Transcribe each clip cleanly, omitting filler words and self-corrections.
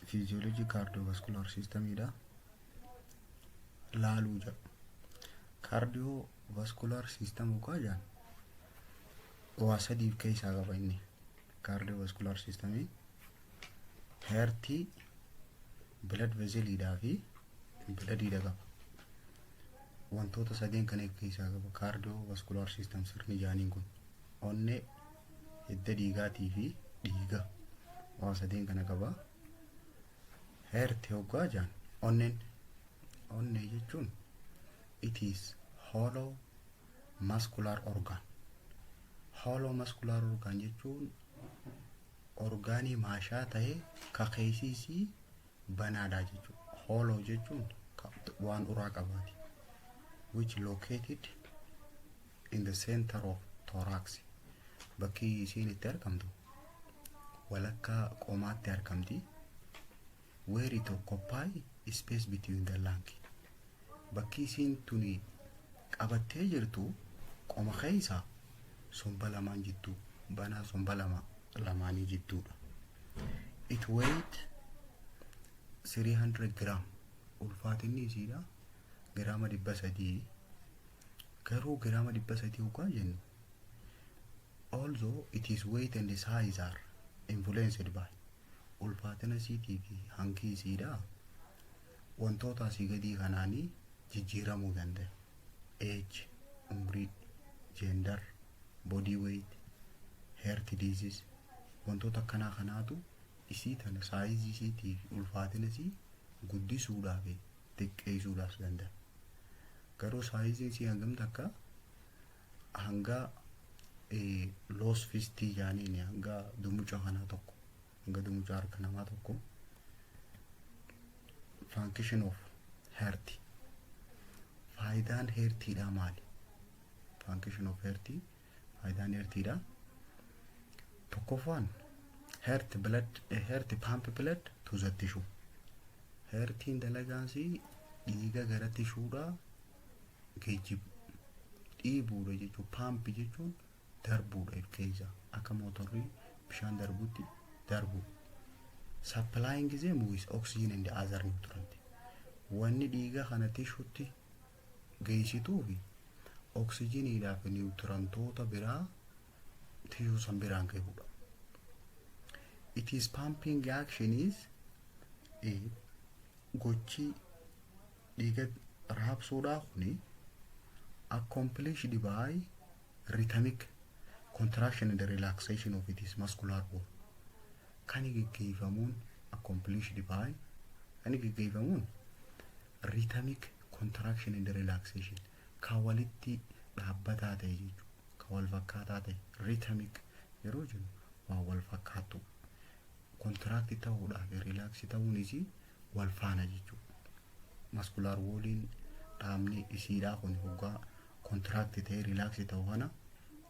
Physiology cardiovascular systemiidha. Laaluu jedha. Cardiovascular system hoggaa jedhan waa sadiif keessaa qaba inni. Cardiovascular systemii heartii, blood vesseliidhaa fi bloodiidha qaba. Wantoota sadeen kana keessaa qaba cardiovascular system sirni jaaniin kun. Onnee, hidda dhiigaatii fi dhiiga waa sadeen kana qaba. Heartii hoggaa jedhan onneen, onnee jechuun it is hollow muscular organ. Hollow muscular organ jechuun orgaanii maashaa ta'ee ka keessiisii banaadha jechuudha. Hollow jechuun waan uraa qabaati. Which located in the center of thorax. Bakki isiin itti argamtu walakkaa qomaatti argamti. Where it occupy space between the lung. Bakki isiin tuni qabattee jirtu qoma keessa somba lamaan jidduu, banaa somba lama lamaanii jidduudha. It weight 300 gram. Ulfaatinni isiidha giraama 300. Garuu giraama 300 hoggaa jennu, although it is weight and size are influenced by, ulfaatina isiitii fi hangi isiidha wantoota asii gadii kanaanii jijjiiramuu danda'a. Age, umrii, gender, body weight, heart disease, wantoota akkanaa kanaatu isii tana sizeii isiitii fi ulfaatina isii guddisuudhaaf fi xiqqeessuudhaaf danda'a. Garuu sizeiin isii hangam takka? Hanga loose fistii jaaniin, hanga dumuca kanaa tokko, hanga dumuca harka namaa tokko. Function of heart, faayidaan heartiidha maali? Function of heart, faayidaan heartiidha tokkoffaan heart blood, heart pump blood to the tissue. Heartiin dalagaansii dhiiga gara tissuedhaa geejjibu, dhiibuudha jechuun. Pump jechuun darbuudha, if keessa akka mootorrii bishaan darbutti darbu. Supplying them with oxygen and other nutrient. Wanni dhiiga kana tissuetti geessituu fi oksijiniidhaa fi nutrientoota biraa tissue san biraan gahudha. It is pumping action is, gochi dhiiga raabsuudhaa kuni, accomplished by rhythmic contraction and relaxation of its muscular wall. Kan geggeeffamuun, accomplished by, kan geggeeffamuun rhythmic contraction and relaxation, kan walitti dhaabbataa ta'e jechuudha. Kan wal fakkaataa ta'e. Rhythmic yeroo jennu waan wal fakkaattu, contract ta'uudhaaf relax ta'uunis wal faana jechuudha. Muscular walliin dhaabni isiidhaa kun hoggaa contract ta'ee relax ta'u kana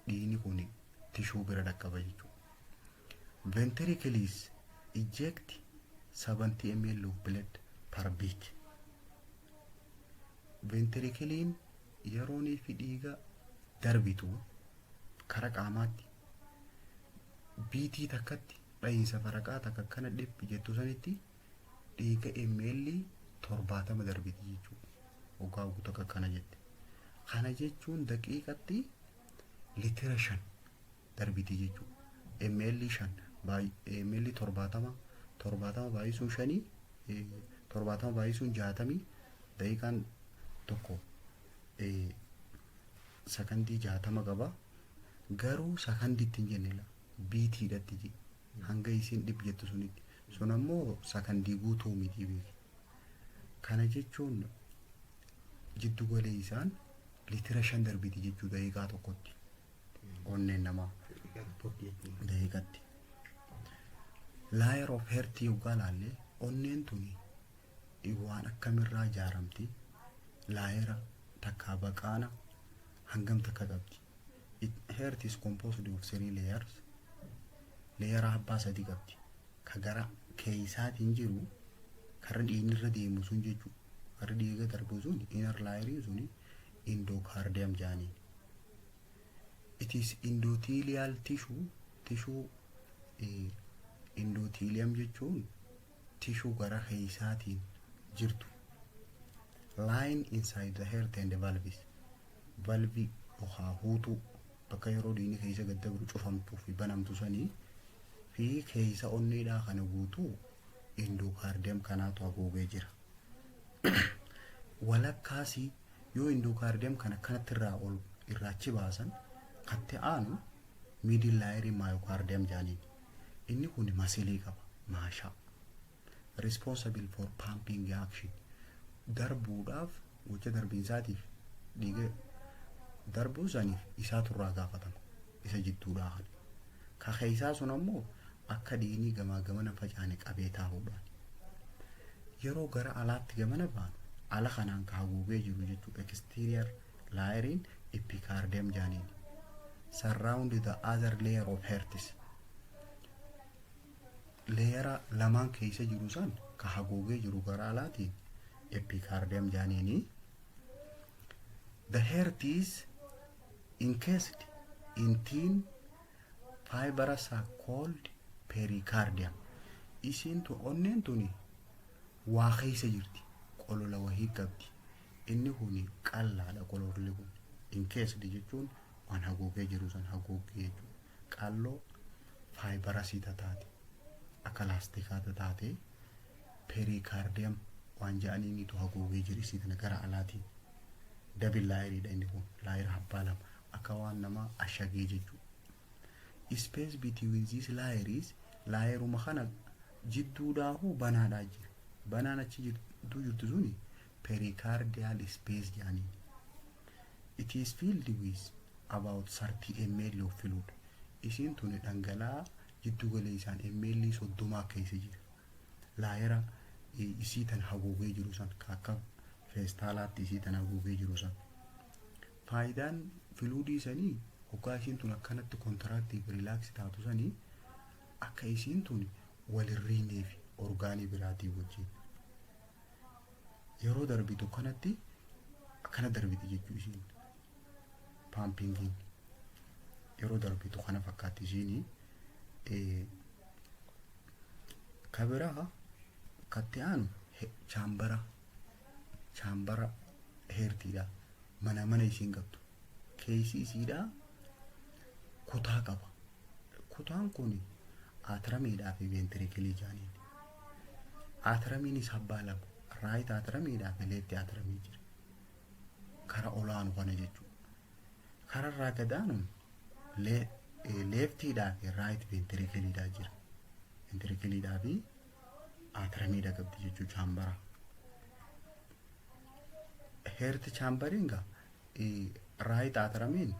dhiigni kun tissue bira dhaqqaba jechuudha. Ventricles eject 70 ml of blood per beat. Ventricleiin yeroonii fi dhiiga darbitu kara qaamaatti beatii takkatti, dhahiinsa faraqaa takka akkana dhiphi jettu sanitti, dhiiga ml 70 darbiti jechuudha. Hoggaa takka akkana jette. Kana jechuun daqiiqatti litira 5 darbiti jechuudha. ml 5, ml 70, 70 baay'isuun shanii, 70 baay'isuun 60. Daqiiqaan tokko sakandii 60 qaba. Garuu sakandiitti hin jenne, beatiidhatti je hanga isiin dhib jettu sunitti. Sun ammoo sakandii guutuu miti, beeki. Kana jechuun jiddu galeessaan litira 5 darbiti jechuu daqiiqaa tokkotti onneen namaa daqiiqatti. Layer of heart yoggaa laallee, onneen tuni waan akkamirraa ijaaramti? Layera takkaa baqaana hangam takka qabdi? Heart is composed of three layers. Layera abbaa sadi qabdi. Ka gara keeysaatiin jiru, karra dhiigni irra deemu sun jechuu, karra dhiiga darbu sun, inner layeriin suni endocardium jaaniin. It is endothelial tissue. Tissue endothelium jechuun Tissue gara keeysaatiin jirtu line inside the heart and the valves, valve yookaan huutuu bakka yeroo dhiigni keessa gad dabru cufamtuu fi banamtu sanii fi keessa onneedhaa kana guutuu endocardium kanaatu haguugee jira. Walakkaasii yoo endocardium kana kanatti irraa ol irraachi baasan, katti aanu middle layerii myocardium jaaniin. Inni kun muscleii qaba, maashaa. Responsible for pumping action, darbuudhaaf, gocha darbiinsaatiif, dhiiga darbuu saniif isaatu irraa gaafatama, isa jidduudhaa kana. Ka keessaa sun ammoo akka dhiigni gamaa gamana facaane qabee taa'uudhaan. Yeroo gara alaatti gamana baanu, ala kanaan ka haguugee jiru jechuudha. Exterior layeriin epicardium jaaniin. Surround the other layer of hearts. Layera lamaan keessa jiru san ka haguugee jiru gara alaatiin epicardium jaaniini. The heart is encased in thin fibrous called pericardium. Isiin tun, onneen tuni, waa keessa jirti. Qolola wahii qabdi. Inni kun qallaadha, qololli kun. Encased jechuun waan haguugee jiru san haguugee jechuudha. Qalloo fibrousii taate, akka laastikaa taate, pericardium waan jedhaniinitu haguugee jira isii tana gara alaatiin. Double layeriidha inni kun, layera abbaa lama, akka waan nama ashagee jechuudha. Space between these layers, layeruma kana jidduudhaahu banaadhaa jira. Banaan achi jidduu jirtu suni pericardial space jedhaniin. It is filled with about 30 ml of fluid. Isiin tuni dhangala'aa jiddu galeessaan ml 30 keessa jira. Layera isii tan haguugee jiru san, akka feestaalaatti isii tan haguugee jiru san. Faayidaan fluidii sanii, hoggaa isiin tun akkanatti contractii fi relaxii taatu sanii, akka isiin tun walirriineef organii biraatii wajjin. Yeroo darbitu kanatti akkana darbiti jechuu isiin. Pumpingiin yeroo darbitu kana fakkaatti isiinii. Ka biraa katti aanu chambera heartiidha. Mana isiin qabdu. Keessi isiidha kutaa qaba. Kutaan kun atriumiidhaa fi ventricleii jaaniin. Atriumiinis abbaa lama. Right atriumiidhaa fi left atriumii jira. Kara olaanu kana jechuudha. Kararraa gadaanuun leftiidhaa fi right ventricleiidhaa jira. Ventricleiidhaa fi atriumiidha qabdi jechuu chambera. Heart chamberiin gaa, right atriumiin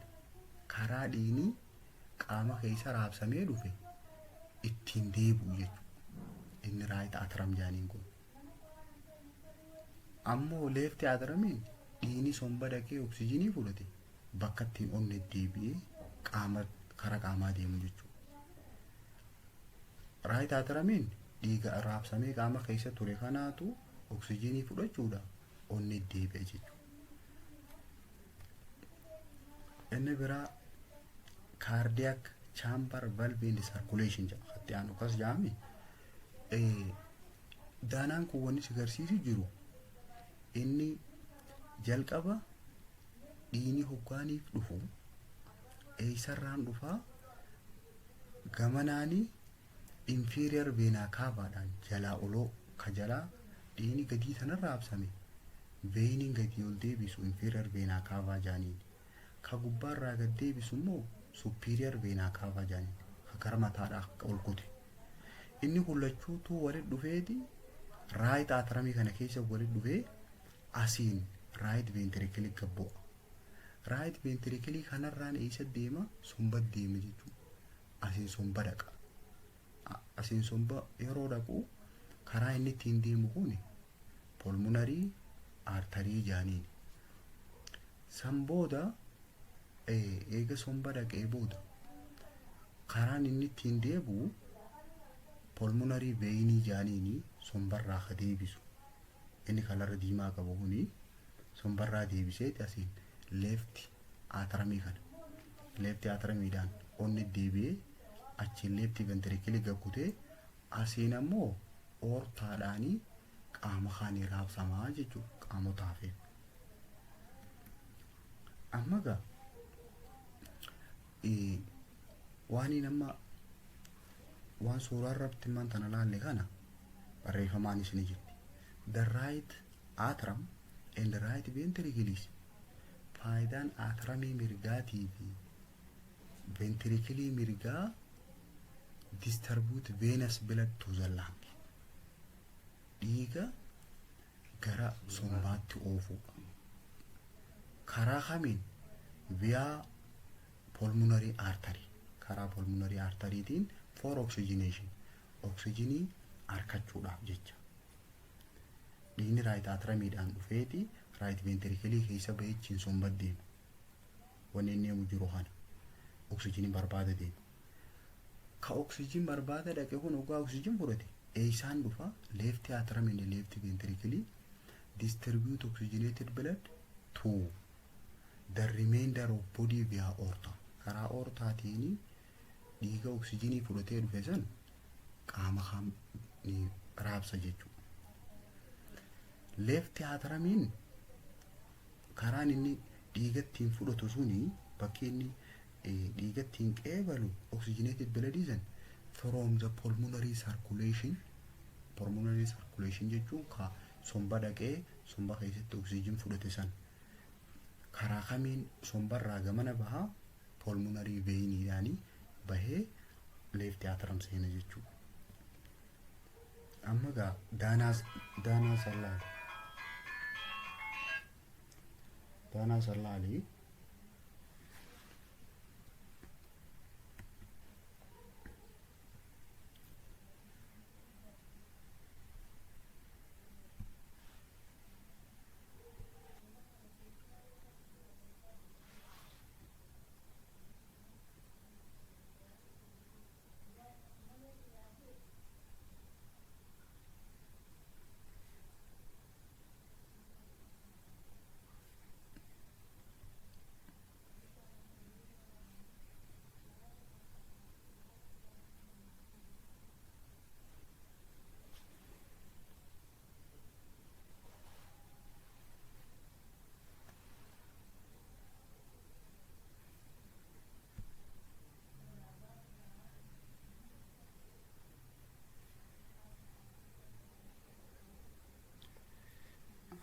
karaa dhiigni qaama keessa raabsamee dhufe ittiin deebi'u jechuudha. Inni right atrium jaaniin kun. Ammoo left atriumiin dhiigni somba dhaqee oksijiinii fudhate bakka ittiin onne deebi'ee qaama karaa qaamaa deemu jechuudha. Right atriumiin dhiiga raabsamee qaama keessa ture kanaatu oksijiinii fudhachuudha onne deebi'e jechuudha. Inni biraa cardiac chamber valve and circulation jedha. Itti aanu akkas jedhame. Daanaan kun wanni si agarsiisu jiru, inni jalqaba dhiigni hoggaaniif dhufu eessarraan dhufaa? Gamanaanii inferior vena cavaadhaan jalaa oloo ka jalaa dhiigni gadii sanarraa raabsame, veiniin gadii ol deebisu inferior vena cava jaaniin. Ka gubbaarraa gad deebisu immoo superior vena cava jaaniin, ka gara mataadhaa ol kute. Inni kun lachuutuu walitti dhufeeti right atriumii kana keessa walitti dhufee asiin right ventricleii gad bu'a. Right ventricleii kanarraan eessa deema? Somba deema jechuudha. Asiin somba dhaqa. Asiin somba yeroo dhaqu, karaa inni ittiin deemu kun pulmonary artery jaaniin. San booda, eega somba dhaqee booda, karaan inni ittiin deebi'u pulmonary veinii jaaniini. Sombarraa ka deebisu inni kalarra diimaa qabu kuni sombarraa deebiseeti asiin left atriumii kana, left atriumiidhaan onni deebi'ee achiin left ventricleii gakkutee asiin ammoo Aortaadhaanii qaama kaanii raabsamaa jechuudha, qaamota hafeef. Amma gaa waan amma waan suuraa irratti man tana laalle kana barreeffamaanis ni jirti. The right atrium and the right ventricles, faayidaan atriumii mirgaatii fi ventriclii mirgaa, distribute venous blood to the lung, dhiiga gara sombaatti oofuudha. Karaa kamiin? Via pulmonary artery, karaa pulmonary arterytiin, for oxygenation, oxygenii argachuudhaaf jecha. Dhiigni right atriumiidhaan dhufeeti right ventriclii keessa bahechiin somba deema. Wanni inni deemu jiru kana oxygenii barbaada deema. Ka oxygen barbaada dhaqe kun hoggaa oxygen fudhate eessaan dhufa? Left atrium and left ventricle distribute oxygenated blood to the remainder of body via aorta. Karaa aortaatiin dhiiga oxygenii fudhatee dhufe san qaama kan ni raabsa jechuudha. Left atriumiin karaan inni dhiiga ittiin fudhatu suni, bakki inni dhiiga ittiin qeebalu oxygenated blood san, from the pulmonary circulation. Pulmonary circulation jechuun ka somba dhaqee somba keessatti oxygen fudhate san karaa kamiin sombarraa gamana bahaa? Pulmonary veiniidhaanii bahee left atrium seena jechuudha. Amma gaa daanaa sallaali. Daanaa sallaalii.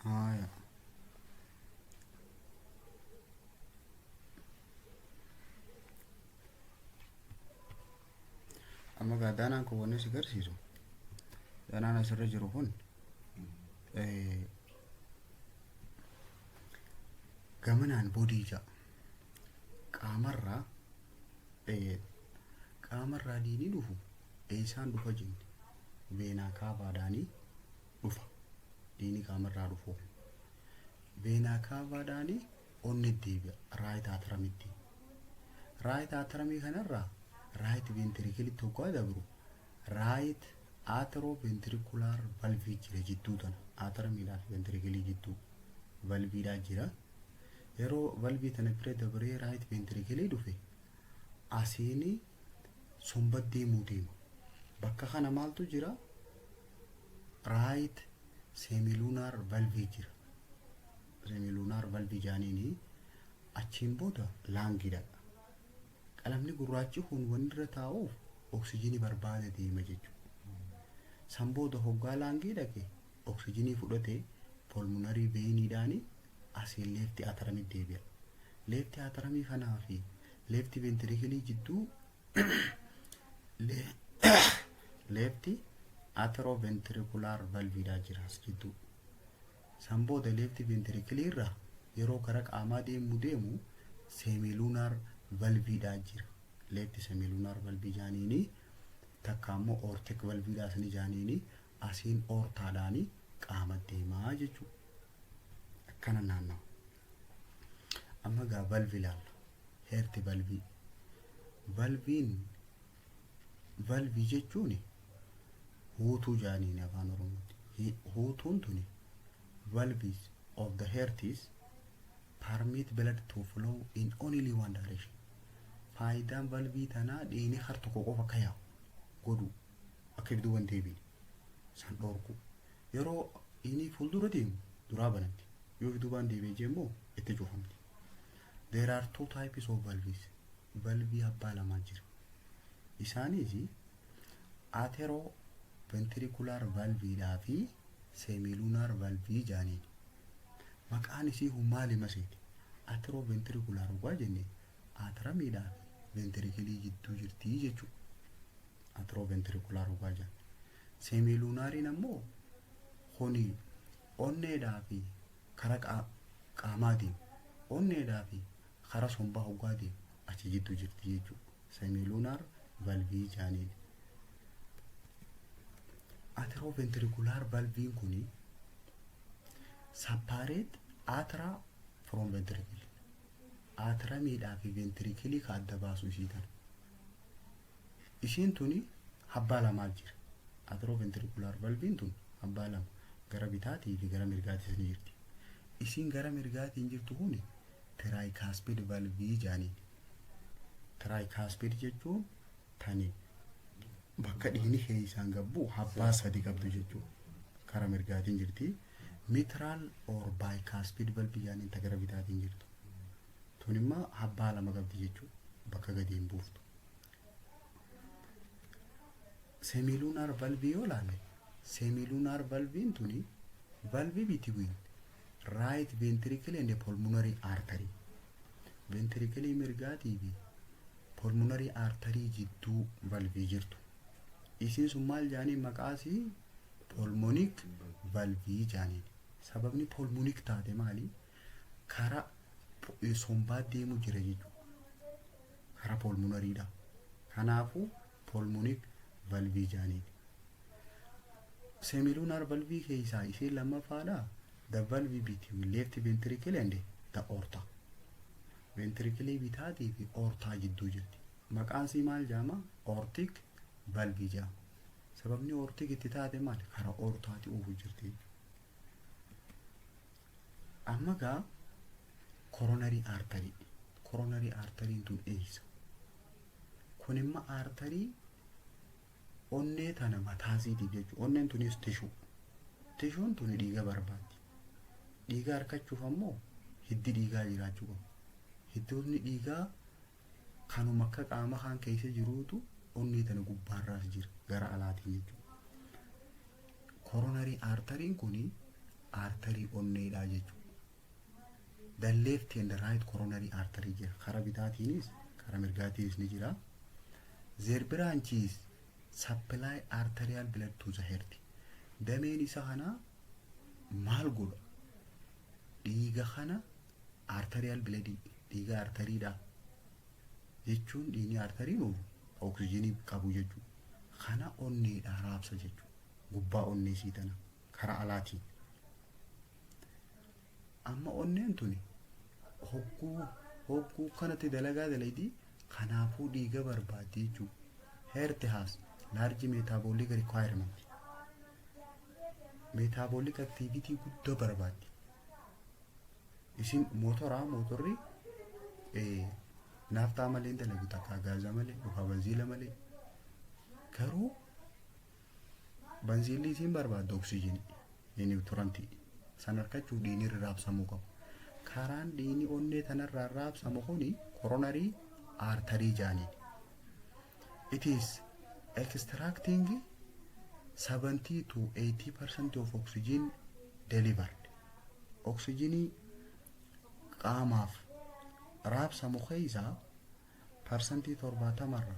Haya. Amma gaa daanaan kun wanni si agarsiisu, daanaan asirra jiru kun gamanaan body ja'a. Qaamarraa dhiigni dhufu eessaan dhufa jenne? Vena cavaadhaanii dhufa. Dhiigni qaamarraa dhufu. Vena cavaadhaanii onni deebi'a right atriumitti. Right atriumii kanarraa right ventricleitti hoggaa dabru, right atrioventricular valveii jira jidduu tana. Atriumiidhaa fi ventriclii jidduu valveiidhaa jira. Yeroo valveii tana bira dabree right ventriclii dhufe, asiin somba deemuu deema. Bakka kana maaltu jira? Right semilunar valveii jira. Semilunar valveii jaaniini achiin booda lungiidha. Qalamni gurraachi kun wanni irra taa'uuf oksijiinii barbaada deema jechuudha. San booda hoggaa lungii dhaqe, oksijiinii fudhate, pulmonary veiniidhaani asiin left atriumii deebi'a. Left atriumii kanaa fi left ventriclii jidduu left atrioventricular valveiidhaa jira as jidduu. San booda left ventriclii irraa yeroo gara qaamaa deemu deemu semilunar valveiidhaa jira. Left semilunar valveii jaaniini, takka ammoo aortic valveiidhaa sini jaaniini, asiin aortaadhaani qaama deemaa jechuudha. Akkana naannawa. Amma gaa valve ilaalla. Heart valveii. Valveiin, valveii jechuun huutuu jaaniini afaan Oromootti. Huutuun tuni, valves of the heart is permit blood to flow in only one direction. Faayidaan valveii tanaa dhiigni har tokko qofa akka yaa'u godhu, akka ibiduu hin deebine. San dhorku. Yeroo inni fuuldura deemu duraa banamti. Yoo duubaan deebi'ee immoo itti cufamti. There are two types of valves. Valvii abbaa lamaa jira. Isaanis atrioventricular valviidhaa fi semilunar valvii jaaniin. Maqaan isii hun maali maseeti? Atrioventricular dhugaa jenne atriumiidhaa fi ventricleii jidduu jirtii jechuudha. Atrioventricular dhugaa jenna. Semilunariin ammoo kuni onneedhaa fi kara qaamaa deemu. Onneedhaa fi kara sombaa hoggaa deemu achi jidduu jirti jechuudha. Semilunar valvii jaaniin. Atrioventricular valviin kuni separate atria from ventricle. Atriumiidhaa fi ventricleii ka adda baasu isii tana. Isiin tuni abbaa lamaa jira. Atrioventricular valviin tun abbaa lama gara bitaatii fi gara mirgaatis ni jirti. Isiin gara mirgaatiin jirtu kuni tricuspid valvii jaaniin. Tricuspid jechuun tani bakka dhiigni keessaan gabbu abbaa sadi qabdu jechuudha. Kara mirgaatiin jirti. Mitral or bicuspid valvii jaaniin ta gara bitaatiin jirtu. Tun immoo abbaa lama qabdi jechuudha. Bakka gadi hin buuftu. Semilunar valvii yoo ilaalle, semilunar valviin tuni valve between right ventricle and pulmonary artery. Ventricle mirgaatii fi pulmonary artery jidduu valvii jirtu. Isiin sun maal jaaniin maqaasii? Pulmonic valvii jaaniin. Sababni pulmonic taate maali? Kara sombaa deemu jira jechuudha. Kara pulmonarydha. Kanaafuu pulmonic valvii jaaniin. Semilunar valvii keessaa isheen lammaffaadha. The valve between left ventricle and the aorta. Ventricle bitaatii fi aortaa jidduu jirti. Maqaan isii maal jedhama? Aortic valvii jedhama. Sababni aortic itti taate maali? Karaa aortaati oofu jirti. Amma gaa coronary artery. Coronary arteryn tun eessa? Kun immoo artery onnee tana mataasiitiif jechuudha. Onneen tunis tissue. Tissueun tuni dhiiga barbaaddi. Dhiiga harkachuuf ammoo hiddi dhiigaa jiraachuu qaba. Hiddoonni dhiigaa kanuma akka qaama kaan keessa jiruutu onnee tana gubbaarraas jira gara alaatiin jechuudha. Coronary arteryn kuni artery onneedha jechuudha. The left and the right coronary artery jira. Kara bitaatiinis kara mirgaatiinis ni jira. Their branches supply arterial blood to the heart. Dameen isa kanaa maal godha? Dhiiga kana, arterial blood, dhiiga arteriidha jechuun dhiigni artery nuuf oksijiinii qabu jechuudha. Kana onneedha raabsa jechuudha. Gubbaa onnee isii tana karaa alaatiin. Amma onneen tuni hogguu kanatti dalagaa dalaydii, kanaafuu dhiiga barbaaddi jechuudha. Heart has large metabolic requirement. Metabolic activity guddaa barbaaddi. Isin mootoraa, mootorri naaftaa malee hin dalagu, takka gaaza malee yookaan banziila malee. Garuu banziilli isiin barbaaddu oksijiinii, nutrientii san argachuuf dhiigni irra raabsamuu qaba. Karaan dhiigni onnee tanarraa raabsamu kuni coronary artery jaaniin. It is extracting 70 to 80% of oxygen delivered. Oksijiinii qaamaaf raabsamu keessaa 70%rra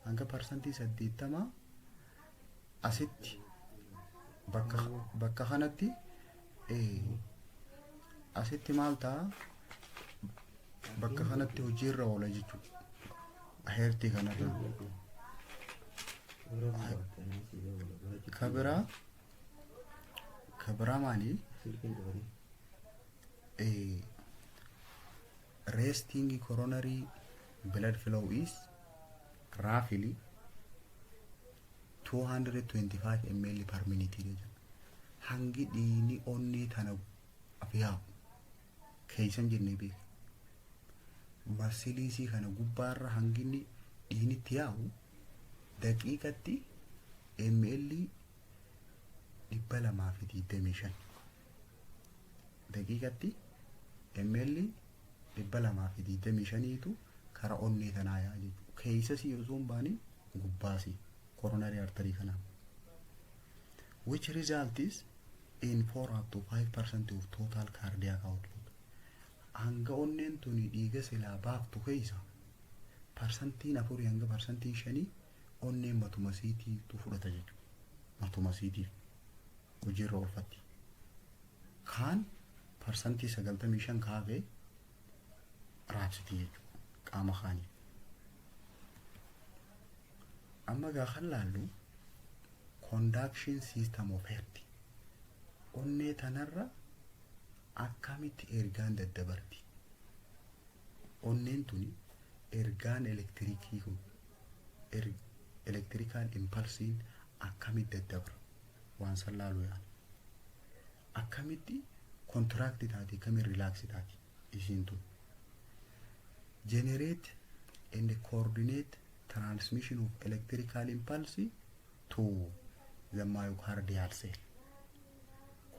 hanga 80% asitti bakka kanatti asitti maal ta'a, bakka kanatti hojiirra oola jechuudha. Heartii kanarra. Ka biraa maali? Resting coronary blood flow is roughly 225 ml per minute jedha. Hangi dhiigni onnee tana yaa'u keeysan jennee beeka. Muscleisii kana gubbaarra hanginni dhiigni itti yaa'u daqiiqatti ml 225, daqiiqatti ml 225tu kara onnee tanaa yaa'a jechuudha. Keessa osoo hin baane gubbaasii coronary artery kanaan. Which result is in 4 up to 5% of total cardiac output. Hanga onneen tuni dhiiga silaa baaftu keessa 4% hanga 5% onneen matuma siitiitu fudhata jechuudha. Matuma siitiif hojiirra oolfatti. Kaan 95% kaafee raabsiti jechuudha qaama kaaniif. Amma gaa kan laallu conduction system of heart. Onnee tanarra akkamitti ergaan daddabarti? Onneen tuni ergaan elektirikii kun, electrical impulsiin, akkamitti daddabra waan san laalu yaana. Akkamitti contract taati, akkamiin relax taati isiin tun? Generate and coordinate transmission of electrical impulse to the myocardial cell.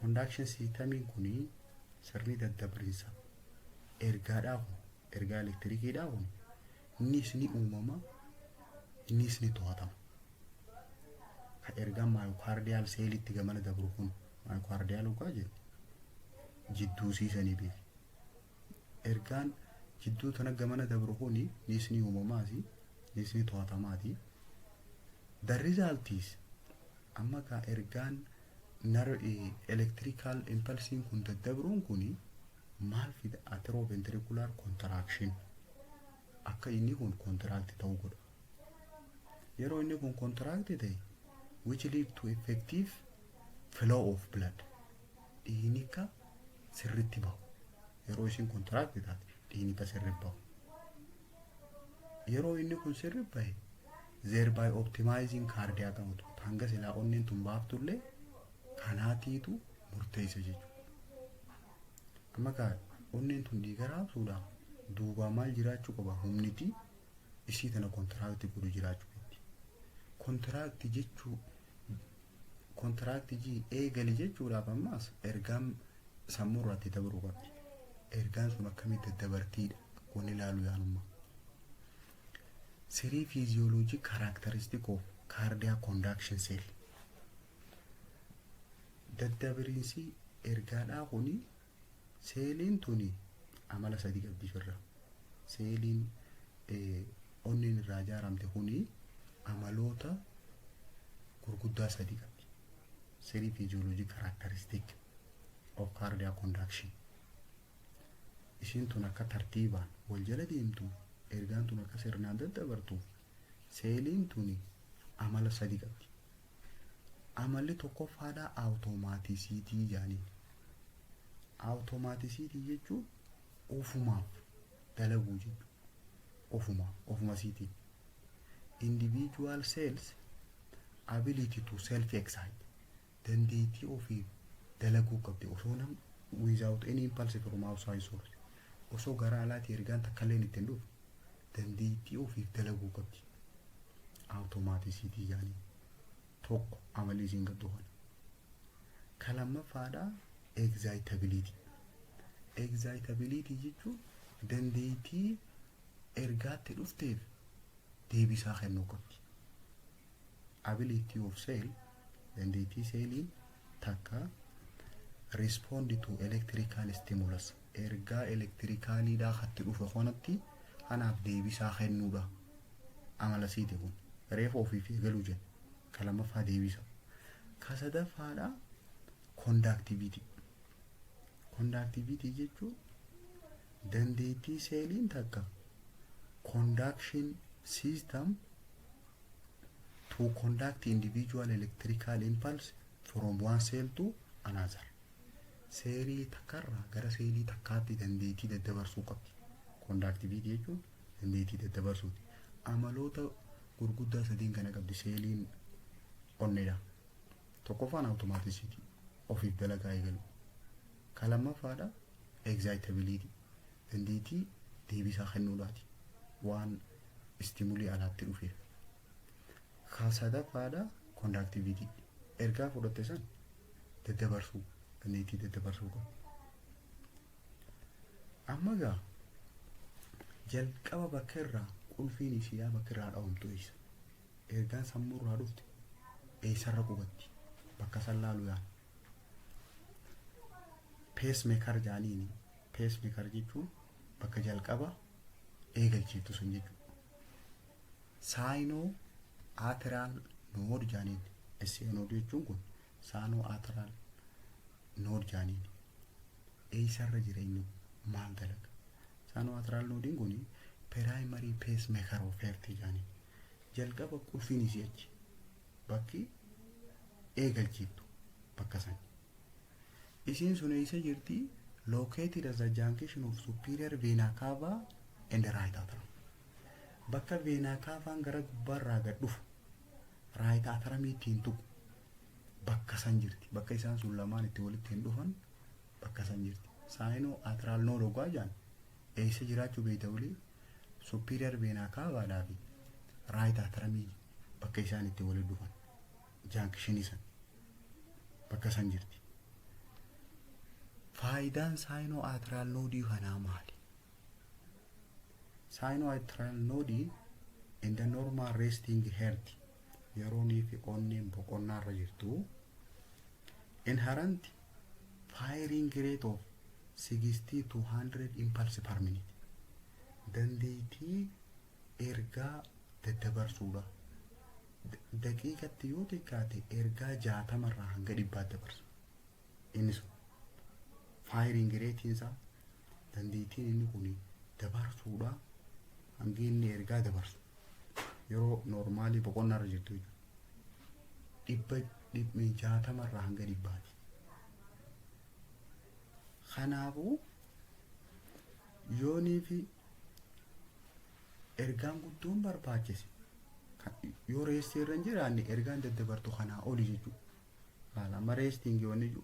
Conduction systemiin kuni, sirni daddabarsiisa ergaadhaa kun, ergaa elektirikiidhaa kun, innis ni uumama, innis ni to'atama. Ka ergaan myocardial cellitti gamana dabru kun, myocardial dhugaa jennu jidduu siisanii beeki. Ergaan jidduu tana gamana dabru kun innis ni uumamaasi, innis ni to'atamaati. The result is, amma ka ergaan nar electrical impulsiin kun daddabruun kun maal fida? Atrioventricular contraction, akka inni kun contract ta'uu godha. Yeroo inni kun contract ta'e, which lead to effective flow of blood, dhiigni akka sirritti bahu. Yeroo isin contract taate dhiigni akka sirritti bahu. Yeroo inni kun sirri bahe, thereby optimizing cardiac output, hanga silaa onneen tun baaftullee kanaatiitu murteessa jechuudha. Amma kaa onneen tun dhiiga raabsuudhaaf duubaa maal jiraachuu qaba? Humniti isii tana contract godhu jiraachuu qabdi. Contract jechuu, contract eegali jechuudhaaf ammaas ergaan sammuu irraatti dabruu qabdi. Ergaan sun akkamitti daddabartiidha kun ilaalu yaanummaa. Three physiology characteristic of cardiac conduction cell. Daddabiriinsi ergaadhaa kuni, seeliin tuni amala sadii qabdi ofirraa. Seeliin onneen irraa ijaaramte kuni amaloota gurguddaa sadii qabdi. Three physiology characteristic of cardiac conduction. Ishiin tun akka tartiibaan wal jala deemtu, ergaan tun akka sirnaan daddabartuuf seeliin tuni amala sadii qabdi. Amalli tokkoffaadhaa automaticity jaaniin. Automaticity jechuun ofumaaf dalaguu jechuudha. Ofumaaf, ofuma isiitiin. Individual cells ability to self excite, dandeettii ofii dalaguu qabdi osoo nam without any impulse from outside source, osoo gara alaatii ergaan takka illee ittiin dhufu dandeettii ofiif dalaguu qabdi. Automaticity jaaniin. Tokko amalli isiin qabdu kana. Ka lammaffaadhaa excitability. Excitability jechuun dandeettii ergaatti dhufteef deebisaa kennuu qabdi. Ability of cell, dandeettii seeliin takka respond to electrical stimulus, ergaa elektirikaaliidhaa katti dhufe kanatti kanaaf deebisaa kennuudha. Amala siiti kun reefa ofiif eegaluu jenna. Ka lammaffaa deebisa. Ka sadaffaadha conductivity. Conductivity jechuun dandeettii seeliin takka conduction system to conduct individual electrical impulse from one cell to another. Seelii takkarraa gara seelii takkaatti dandeettii daddabarsuu qabdi. Conductivity jechuun dandeettii daddabarsuuti. Amaloota gurguddaa sadiin kana qabdi seeliin onneedha. Tokkoffaan automaticity, ofiif dalagaa eegalu. Ka lammaffaadha excitability, dandeettii deebisaa kennuudhaati waan stimuli alaatti dhufeef. Ka sadaffaadha conductivity, ergaa fudhatte san Daddabarsuu, dandeettii daddabarsuu qabu. Amma gaa jalqaba bakka irraa qulfiin isiidhaa bakka irraa dhawamtu eessa? Ergaan sammuu irraa dhufte eessarra qubatti? Bakka san laalu yaana. Pacemaker jaaniini. Pacemaker jechuun bakka jalqaba eegalchiiftu sun jechuudha. Sinoatrial node jaaniin. SA node jechuun kun sinoatrial node jaaniin. Eessarra jireenyu, maal dalaga? Sinoatrial nodeiin kun primary pacemaker of heart jaaniin. Jalqaba qulfiin isii achi. Bakki eegalchiiftu bakka san. Isiin sun eessa jirti? Located as a junction of superior vena cava and right atrium. Bakka vena cavaan gara gubbaarraa gad dhufu right atrium ittiin tuqu bakka san jirti. Bakka isaan sun lamaan itti walitti hin dhufan bakka san jirti. Sinoatrial node ogaa jaan eessa jiraachuu beekta olii? Superior vena cavaadhaa fi right atrium bakka isaan itti walitti dhufan junctionii san bakka san jirti. Faayidaan sinoatrial nodeii kanaa maali? Sinoatrial nodeiin in the normal resting heart, yeroonii fi onneen boqonnaarra jirtu, inherent firing rate of 60 to 100 impulse per minute, dandeettii ergaa daddabarsuudha. Daqiiqatti yoo xiqqaate ergaa 60rraa hanga 100 dabarsa. Inni sun firing rateiin isaa, dandeettiin inni kun dabarsuudha, hangi inni ergaa dabarsu yeroo normalii boqonnaarra jirtu jechuudha. 60rraa hanga 100ti. Kanaafuu yoonii fi ergaan guddoon barbaachise yoo restii irra hin jiraanne ergaan daddabartu kanaa oli jechuudha. Laala, amma resting wanni jiru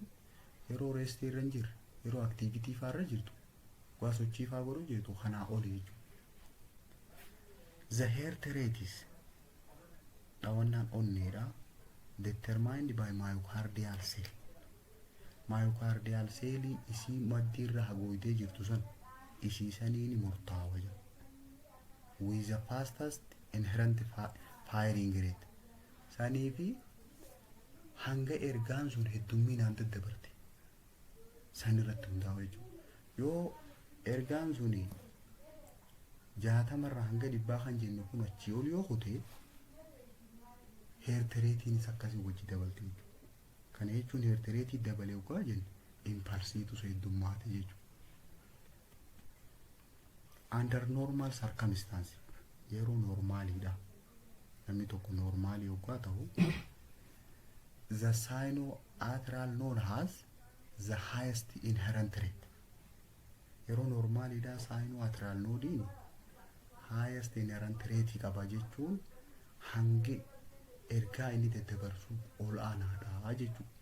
yeroo restii irra hin jirre, yeroo activity faa irra jirtu, waa sochii faa godhu jirtu, kanaa oli jechuudha. The heart rate is, dhawannaan onneedha, determined by myocardial cell. Myocardial cellii isii maddii irra haguugdee jirtu san isii saniin murtaawa jedha. With the fastest inherent firing rate. Sanii fi hanga ergaan sun heddumminaan daddabarte san irratti hundaa'a jechuudha. Yoo ergaan sun 60rraa hanga 100 kan jennu kun achii ol yoo kute, heart rateiinis akkasii wajji dabalte jechuudha. Kana jechuun heart rateii dabalee yookaan jennu impulseiitu heddummaate jechuudha. Under normal circumstance, yeroo normaliidha. Namni tokko normalii yoggaa ta'u, the sinoatrial node has the highest inherent rate. Yeroo normaliidha sinoatrial nodeiin highest inherent rate qaba jechuun hangi ergaa inni daddabarsu ol aanaadha jechuudha.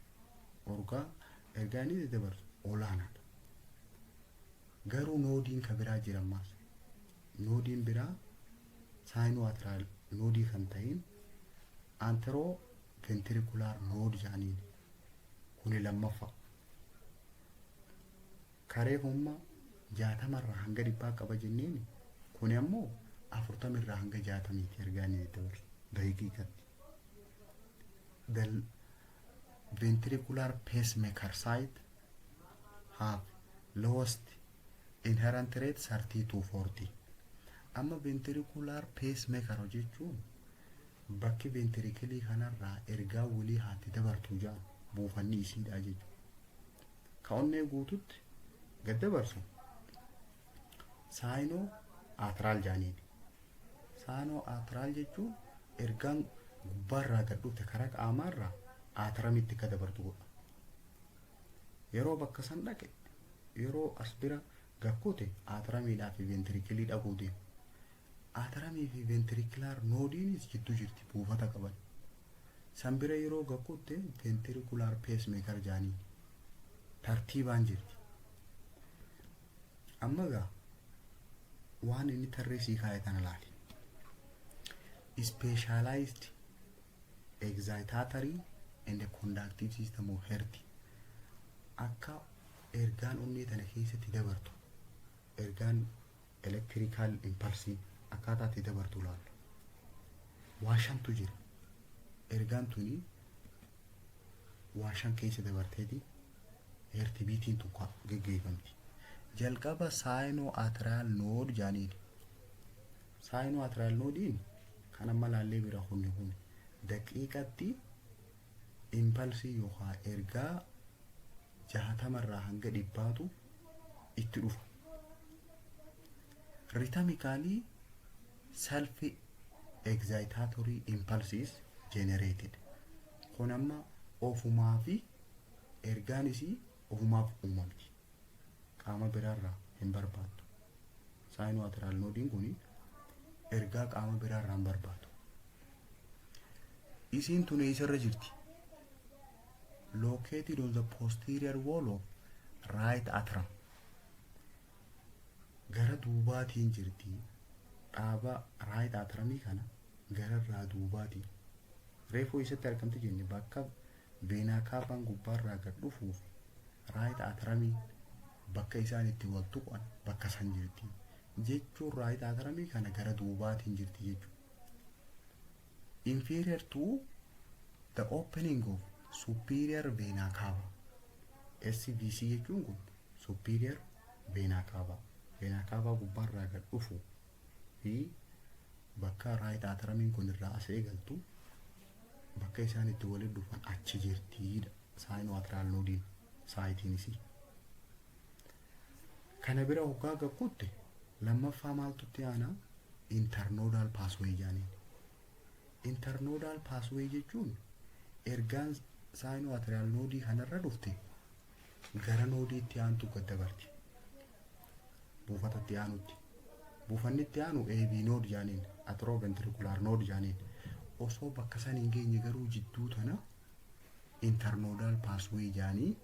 Ergaa ergaa inni daddabarsu ol aanaadha. Garuu nodeiin ka biraa jira ammaas. Nodeiin biraa sinoatrial nodeii kan ta'in atrioventricular node jedhaniin kuni lammaffaa. Karee humna 60rraa hanga 100 qaba jenneen, kuni ammoo 40rraa hanga 60ti ergaa inni daddabarsu daqiiqatti. The ventricular pacemaker site have lowest inherent rate 30 to 40. Amma ventricular pacemaker jechuun bakki ventricleii kanarraa ergaa walii haatti dabartu jedhan buufanni isiidha jechuudha. Ka onnee guututti gad dabarsu sinoatrial jaaniin. Sinoatrial jechuun ergaan gubbaarraa gad dhufte karaa qaamaarraa atriumitti akka dabartu godha. Yeroo bakka san dhaqe, yeroo as bira gakkute, atriumiidhaa fi ventricleii dhaquu deema. Atriumii fi ventricular nodeiinis jidduu jirti, buufata qaban. San bira yeroo gakkutte ventricular pacemaker jaaniin tartiibaan jirti. Amma gaa waan inni tarree sii kaa'e kana laali. Specialized excitatory and conductive system of heart. Akka ergaan onnee tana keessatti dabartu, ergaan electrical impulsii akkaataa itti dabartu ilaalla. Waa shantu jira. Ergaan tuni waa shan keessa dabarteeti heartbeatiin tun geggeeffamti. Jalqaba sinoatrial node jaaniin. Sinoatrial nodeiin kan amma laallee bira kunni kun daqiiqatti impulsii yookaan ergaa 60rraa hanga 100tu itti dhufa. Rhythmically self excitatory impulses generated. Kun amma ofumaa fi ergaan isii ofumaaf uumamti. Qaama biraarraa hin barbaaddu. Sinoatrial nodeiin kun ergaa qaama biraarraa hin barbaadu. Isiin tun eessarra jirti? Located on the posterior wall of right atrium. Gara duubaatiin jirti. Dhaaba right atriumii kana gararraa duubaatiin. Reefuu eessatti argamti jenne? Bakka vena cavaan gubbaarraa gad dhufuuf right atriumii bakka isaan itti wal tuqan bakka san jirti. Jechuun right atriumii kana gara duubaatiin jirti jechuudha. Inferior to the opening of superior vena cava. SVC jechuun kun superior vena cava. Vena cava gubbaarraa gad dhufu fi bakka right atriumiin kun irraa as eegaltu, bakka isaan itti walitti dhufan achi jirtiidha. Sinoatrial nodeiin siteiin isii. Kana bira hoggaa gakkutte lammaffaa maaltu itti aanaa? Internodal pathway jaaniin. Internodal pathway jechuun ergaan sinoatrial nodeii kanarra dhufte gara nodeii itti aantu gad dabarti. Buufata itti aanutti. Buufanni itti aanu AV node jaaniin, atrioventricular node jaaniin. Osoo bakka san hin geenye garuu jidduu tana internodal pathway jaanii,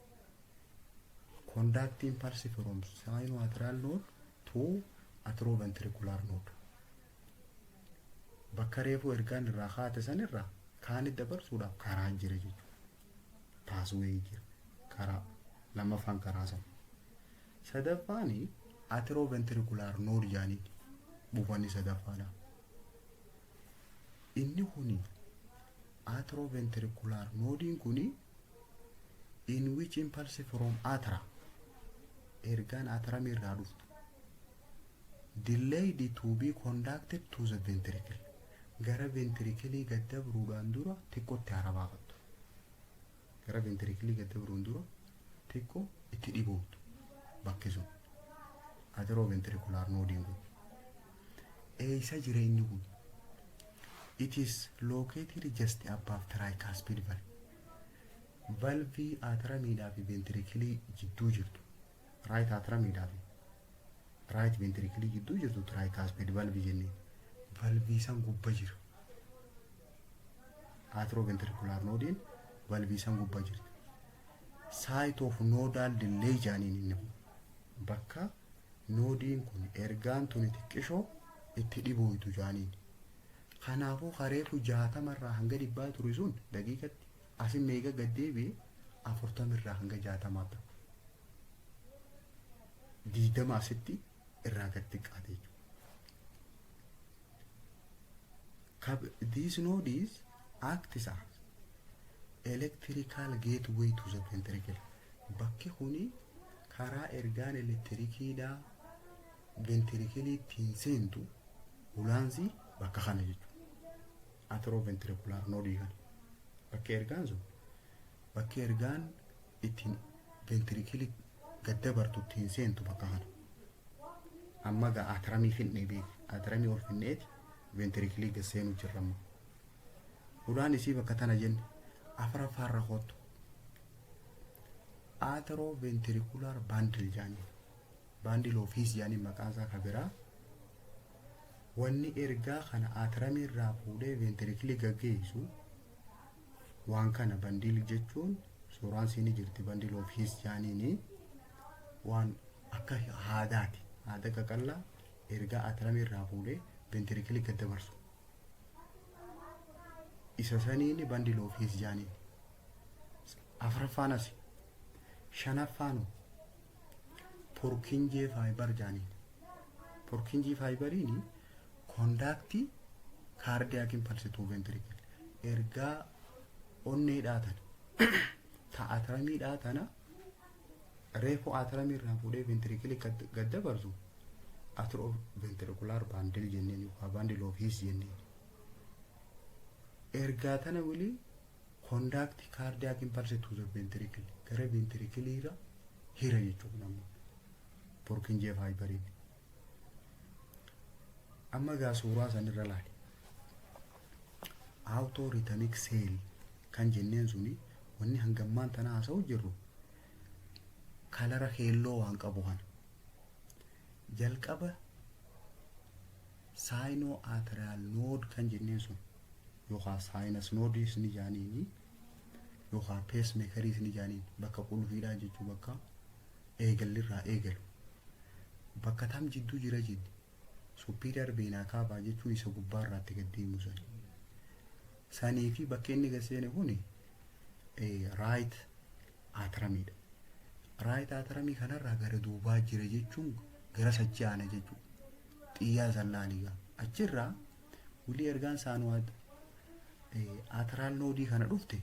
conduct impulse from sinoatrial node to atrioventricular node. Bakka reefuu ergaan irraa kaate sanirraa kaanit dabarsuudhaaf karaan jira jechuudha. Pathway jira. Karaa lammaffaan karaa sana. Sadaffaan atrioventricular node jaaniin, buufanni sadaffaadha. Inni kuni atrioventricular nodeiin kuni in which impulse from atria, ergaan atrium irraa dhuftu, delayed to be conducted to the ventricle, gara ventricle gad dabruudhaan dura xiqqootti hara baafattu. Gara ventricle gad dabruun dura xiqqoo itti dhiboomtu bakki sun, atrioventricular nodeiin kun. Eessa jira inni kun? It is located just above tricuspid valve. Valvii atriumiidhaa fi ventricle jidduu jirtu, right atriumiidhaa fi right ventricle jidduu jirtu tricuspid valve jenneen. Valvii san gubba jira. Atrioventricular nodeiin valvii san gubba jirti. Site of nodal delay jaaniin. Inni kun bakka nodeiin kun ergaan tuni xiqqishoo itti dhibooytu jaaniin. Kanaafuu kareefu 60rraa hanga 100 ture sun daqiiqatti asin meeqa gad deebi'e? 40rraa hanga 60 ta'u. 20 asitti irraa gad xiqqaate jechuudha. These nodes act as electrical gateway to the ventricle. Bakki kuni karaa ergaan elektirikiidhaa ventricleii ittiin seentu ulaansi bakka kana jechuudha. Atrioventricular nodeii kana. Bakki ergaan sun, bakki ergaan ittiin ventricleii gad dabartu ittiin seentu bakka kana. Amma gaa atriumii finnee beeki. Atriumii ol finneeti ventricleii gad seenuu jirra amma. Ulaan isii bakka tana jenne. Afuraffaarra kottu. Atrioventricular bundle jaaniin. Bundle of His jaaniin maqaan isaa kan biraa. Wanni ergaa kana atriumii irraa fuudhee ventricleii gaggeessu waan kana. Bundle jechuun suuraan siinii jirti. Bundle of His jaaniini waan akka haadaati. Haada qaqallaa ergaa atriumii irraa fuudhee ventricleii gad dabarsu. Isa saniini bundle of His jaaniin. Afuraffaan asi. Shanaffaanu Purkinje fiber jaaniin. Purkinje fiberiin conduct cardiac impulse to ventricle, ergaa onneedhaa tana ta atriumiidhaa tana reefu atriumii irraa fuudhee ventricleii gad dabarsu atrioventricular bundle jenneen yookaan bundle of His jenneen. Ergaa tana wilii conduct cardiac impulse to the ventricle, gara ventricleiirra hira jechuudha ammoo Purkinje fiberiin. Amma gaa suuraa sanirra laali. Autorhythmic cell kan jenneen suni wanni hangammaan tana haasa'u jirru colora keelloo waan qabu kana. Jalqaba sinoatrial node kan jenneen sun yookaan sinus nodeiis ni jaaniini yookaan pacemakeriis ni jaaniin, bakka qulfiidhaa jechuu, bakka eegallirraa eegalu. Bakka tam jidduu jira jenne? Superior vena cava jechuun isa gubbaarraatti gad deemu sani. Sanii fi bakki inni gad seene kun right atriumiidha. Right atriumii kanarraa gara duubaa jira jechuun gara sachi aana jechuudha. Xiyyaa sallaaligaa. Achirraa wilii ergaan sinoatrial nodeii kana dhufte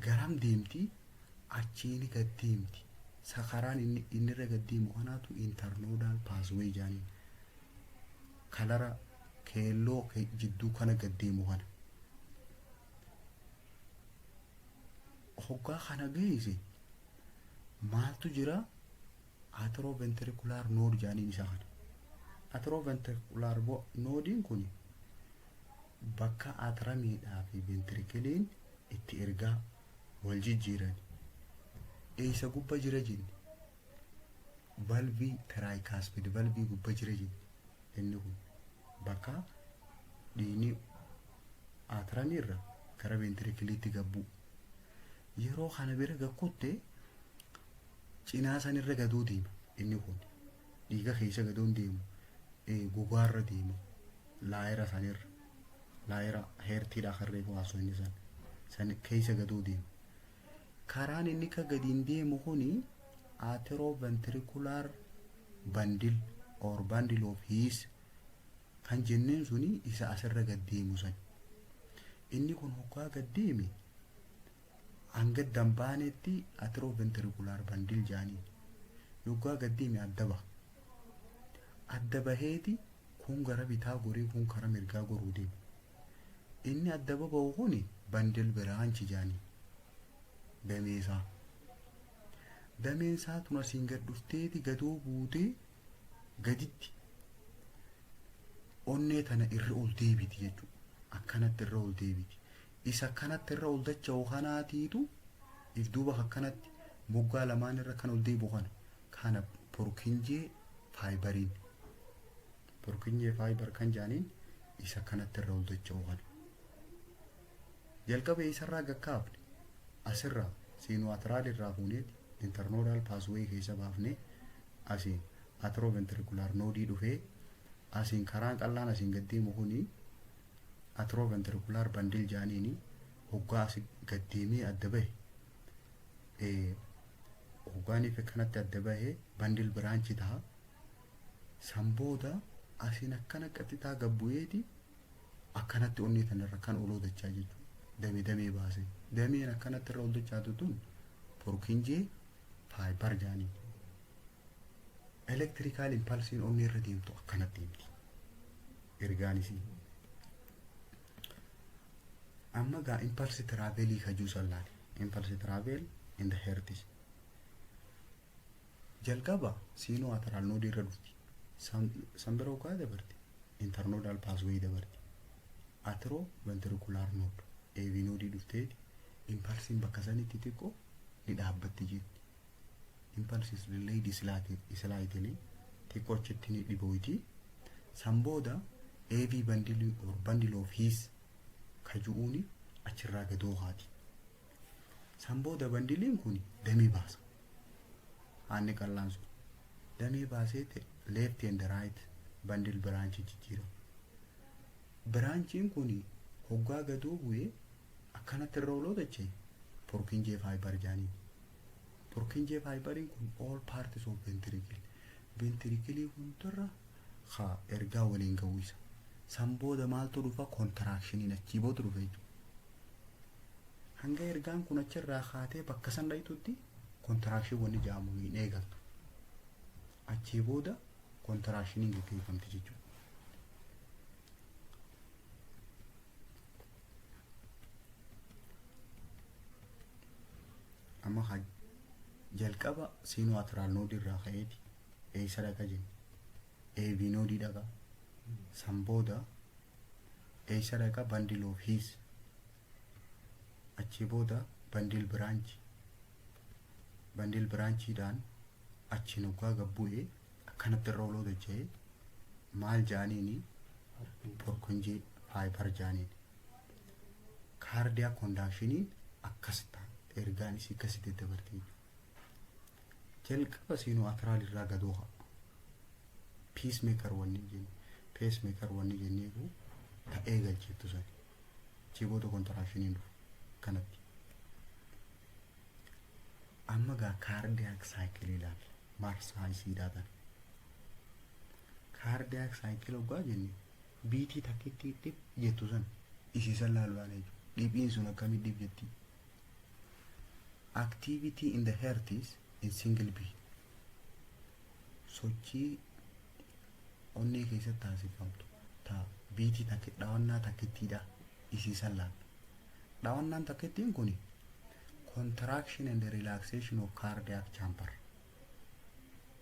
garam deemti? Achiin gad deemti. Sakaraan inni irra gad deemu kanaatu internodal pathway jaaniin. Colora keelloo jidduu kana gad deemu kana. Hoggaa kana geesse maaltu jira? Atrioventricular node jaaniin isa kana. Atrioventricular nodeiin kun bakka atriumiidhaa fi ventricleiin itti ergaa wal jijjiiran. Eessa gubba jira jenne? Valveii, tricuspid valveii gubba jira jenne. Inni kun bakka dhiigni atriumiirra gara ventricleiitti gabbuu. Yeroo kana bira gakkutte cinaa sanirra gadoo deema inni kun. Dhiiga keessa gadoon deemu, gogaarra deema, layera sanirra, layera heartiidha kan reefu haasoo inni san keessa gadoo deema. Karaan inni ka gadiin deemu kuni atrioventricular bundle or bundle of His kan jenneen suni isa asirra gad deemu san. Inni kun hoggaa gad deeme hanga dambaanetti atrioventricular bundle jaaniin. Yoggaa gad deeme adda baha. Adda baheeti kun gara bitaa gorii, kun kara mirgaa goruu deema. Inni adda baba'u kuni bundle branch jaaniin. Dameesaa. Dameen isaa tun asiin gad dhufteeti gadoo buutee gaditti onnee tana irra ol deebiti jechuudha. Akkanatti irra ol deebiti. Isa akkanatti irra ol dacha'u kanaatiitu if duuba akkanatti moggaa lamaan irra kan ol deebi'u kana Purkinje fiberiin. Purkinje fiber kan jaaniin isa kanatti irra ol dacha'u kana. Jalqaba isarraa gakkaafne? Asirraa sinoatrial irraa fuuneeti internodal pathway keessa baafnee asiin atrioventricular nodeii dhufee, asiin karaan qallaan asiin gad deemu kuni atrioventricular bundle jaaniini. Hoggaa asi gad deemee adda bahe, hoggaaniif akkanatti adda bahee bundle branch ta'a. San booda asiin akkana qaxxitaa gabbu'eeti akkanatti onnee tanarra kan oloo dachaa jechuudha. Damee damee baasee. Dameen akkanatti irra ol dachaatu tun Purkinje fiber jaaniin. Electrical impulseiin onnee irra deemtu akkanatti deemti. Ergaan isii. Amma gaa impulse travelii kajuu sallaali. Impulse travel in the heart. Jalqaba sinoatrial nodeii irra dhufti. San bira hoggaa dabarti. Internodal pathway dabarti. Atrioventricular node. AV nodeii dhufteeti impulseiin bakka sanitti xiqqoo ni dhaabbatti jetti. Impulse is delayed slightly, xiqqoo achitti ni dhibooyti. San booda AV bundle or bundle of His kaju'uuni achirraa gadoo haati. San booda bundleiin kun damee baasa. Haanni qallaan sun damee baasee left and right bundle branch jijjiirama. Branchiin kun hoggaa gadoo bu'ee akkanatti irra oloo dachee Purkinje fiber jaaniin. Purkinje fiberiin kun all parts of ventricle. Ventricle hundarra haa ergaa waliin ga'uu isa. San booda maaltu dhufa? Contractioniin achii booda dhufa jechuudha. Hanga ergaan kun achirraa kaatee bakka san dhayitutti contraction wanni jedhamu hin eegaltu. Achii booda contractioniin gaggeeffamti jechuudha. Amma jalqaba sinoatrial node irraa ka'eeti eessa dhaqa jenne? AV node dhaqa. San booda eessa dhaqa? Bundle of His. Achii booda bundle branch. Bundle branchiidhaan achi nuggaa gabbu'ee akkanatti irra oloo dacha'ee maal jaaniini? Purkinje fiber jaaniin. Cardiac conductioniin akkas ta'a. Ergaan isii akkasitti dabarti jechuudha. Jalqaba sinoatrial irraa gadoo ha'a. Pacemaker wanni jennu, pacemaker wanni jenneefu ta'ee galchiiftu sani. Achii booda contractioniin dhufu kanatti. Amma gaa cardiac cycle ilaalla. Marsaa isiidhaa tana. Cardiac cycle hoggaa jenne beatii takkitti dhip jettu san isiisan laaluudhaan jechuudha. Dhiphiin sun akkamitti dhip jetti? Activity in the heart is in single beat. Sochii onnee keessatti taasifamtu ta beatii takki dhawannaa takkittiidha isiisan laalla. Dhawannaan takkittiin kun contraction and relaxation of cardiac chamber.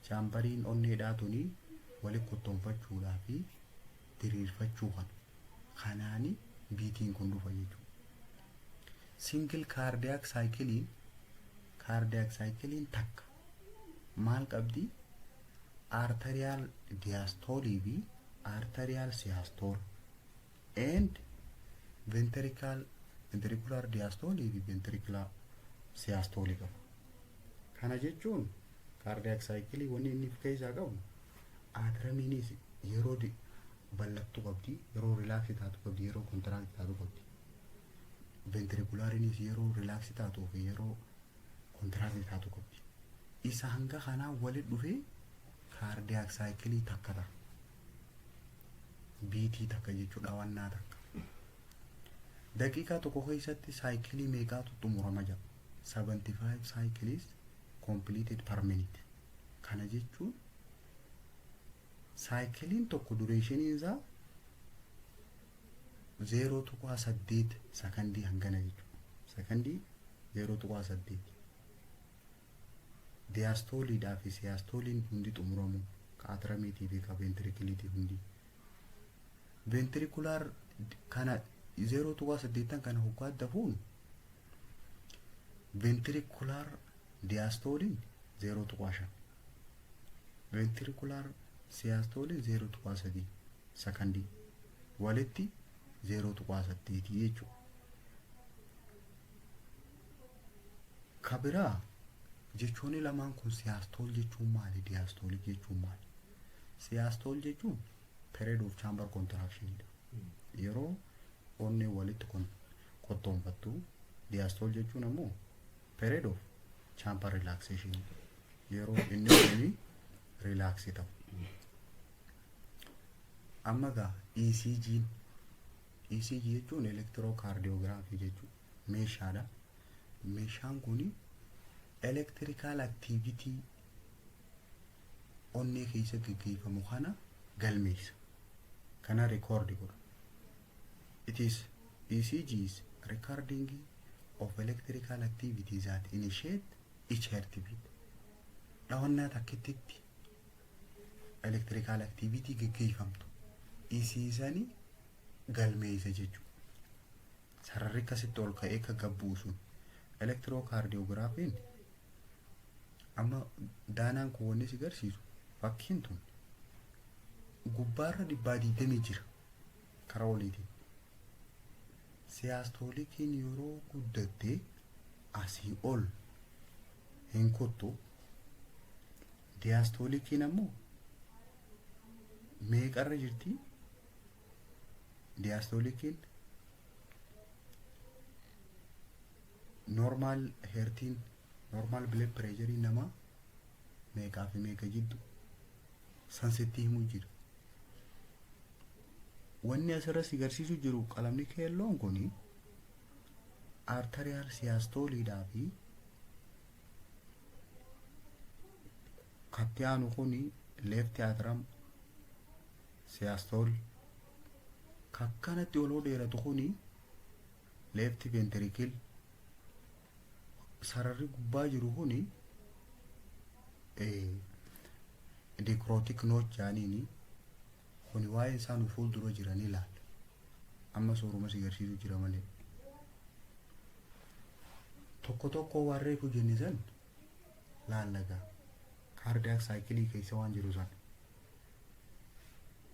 Chamberiin onneedhaa tuni wali kottoonfachuudhaa fi diriirfachuu kana. Kanaani beatiin kun dhufa jechuudha. Single cardiac cyclein, cardiac cyclein takka maal qabdi? Atrial diastole fi atrial systole and ventricular diastole fi ventricular systole qaba. Kana jechuun cardiac cycle wanni inni of keessaa qabu atriumiinis yeroo bal'attu qabdi, yeroo relax taatu qabdi, yeroo contract taatu qabdi. Ventriculariinis yeroo relax taatuu fi yeroo contract taatu qabdi. Isa hanga kanaa walitti dhufee cardiac cycle takka ta'a. Beatii takka jechuudha, dhawannaa takka. Daqiiqaa tokko keessatti cycleii meeqaatu xumurama jira? 75 cycles completed per minute. Kana jechuun cycleiin tokko durationiin isaa 0.8 sakandii hangana jechuudha. Sakandii 0.8. Diastoleiidhaa fi systoleiin hundi xumuramu ka atriumiitii fi ka ventricleiitii hundi. Ventricular kana 0.8 kana hoggaa dafuun ventricular diastoleiin 0.5. Ventricular systoleiin 0.3 sakandii, walitti 0.8 jechuudha. Ka biraa jechoonni lamaan kun systole jechuun maali? Diastolic jechuun maali? Systole jechuun period of chamber contraction dha. Yeroo onnee walitti qottoonfattu. Diastole jechuun ammoo period of chamber relaxation, yeroo inni kuni relax ta'u. Amma gaa ECG, ECG jechuun electrocardiography jechuudha. Meeshaadha. Meeshaan kuni electrical activity onnee keessa gaggeeffamu kana galmeessa. Kana record godha. It is ECG is recording of electrical activity that initiate each heartbeat. Dhawannaa takkittitti electrical activity gaggeeffamtu isiisani galmeessa jechuudha. Sararri akkasitti ol ka'ee ka gabbuu sun electrocardiographiin. Amma daanaan kun wanni si garsiisu fakkiin tun gubbaarra 120 jira karaa oliitiin. Systoliciin yeroo guddatte asii ol hin kuttu. Diastoliciin ammoo meeqarra jirti? Diastoliciin normal heartiin Normal blood pressure namaa meeqaa fi meeqa jiddu san sitti himuu jira. Wanni asirra si garsiisu jiru qalamni keelloon kuni atrial systoleiidhaa fi katti aanu kuni left atrium systole, kakkanatti oloo dheeratu kuni left ventricle, sararri gubbaa jiru kuni dicrotic notch jaaniini. Kuni waa'ee isaa nu fuuldura jiran ilaalla. Amma sooruma si garsiisu jira malee tokko tokko waan reefu jenne san laallagaa. Cardiac cycleii keessa waan jiru san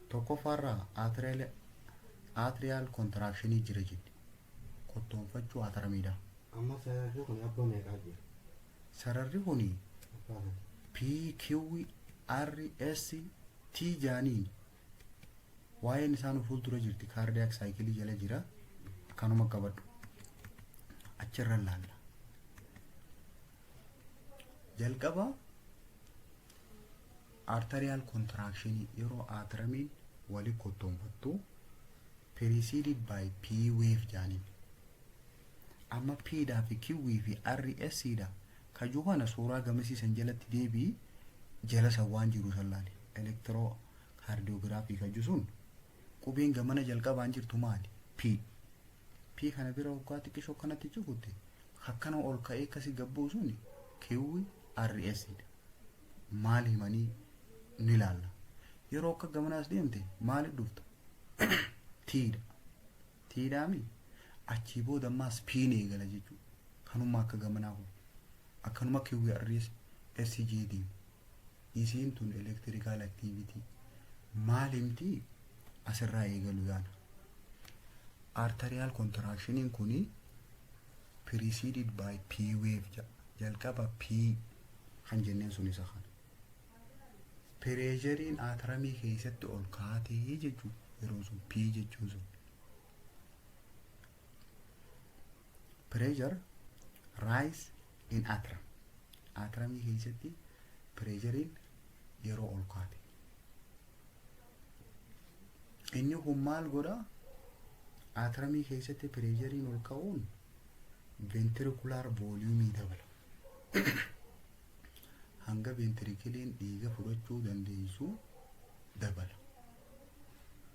tokkoffaarraa atrial contractionii jira jenne, kottoonfachuu atriumiidha. Amma sararri kun abbaa meeqaa jira? Sararri kuni Abbaa sadi. P Q R S T jaaniin waa'een isaa nu fuuldura jirti. Cardiac cycleii jala jira. Akkanuma qabadhu, achirra laalla. Jalqaba atrial contractionii yeroo atriumiin wali kottoonfattu preceded by P wave jaaniin. Amma P dhaa fi Q fi R S dha kajuu kana suuraa gamasiisan jalatti deebii jala san waan jiru san laali. Electrocardiography kaju sun qubeen gamana jalqabaan jirtu maali? P. P kana bira waggaa xiqqishoo kanatti cikutte akkana ol ka'ee akkasii gabbuu sun Q R S dha. Maal himanii ni ilaalla. Yeroo akka gamanaas deemte maaliif dhufta? T dha. T dhaami achii booda ammaas P'n eegala jechuudha. Kanuma akka gamanaa kun akkanuma Q R S J deemu. Isiin tun electrical activity maal himti? Asirraa eegalu yaana. Atrial contractioniin kuni preceded by P wave jedha. Jalqaba P kan jenneen sun isa kana. Pressureiin atriumii keessatti ol kaatee jechuudha yeroo sun P jechuun sun. Pressure rise in atrium. Atriumii keessatti pressureiin yeroo ol kaate. Inni kun maal godha? Atriumii keessatti pressureiin ol ka'uun ventricular volumeii dabala. Hanga ventricleiin dhiiga fudhachuu dandeessu dabala.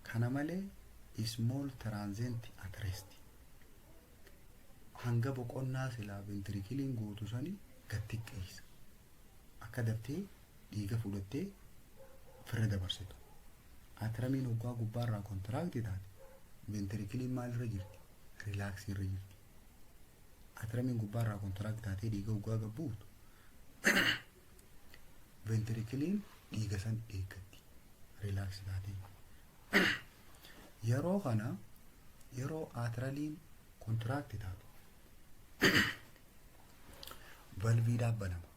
Kana malee small transient at rest. Hanga boqonnaa silaa ventricleiin guutu sani gad xiqqeessa. Akka daftee dhiiga fudhattee firra dabarsitu. Atriumiin hoggaa gubbaarraa contract taate ventricleiin maalirra jirti? Relaxii irra jirti. Atriumiin gubbaarraa contract taatee dhiiga hoggaa gabbuutu ventricleiin dhiiga san eeggatti. Relax taatee. Yeroo kana yeroo atrialiin contract taatu valveiidhaan banama.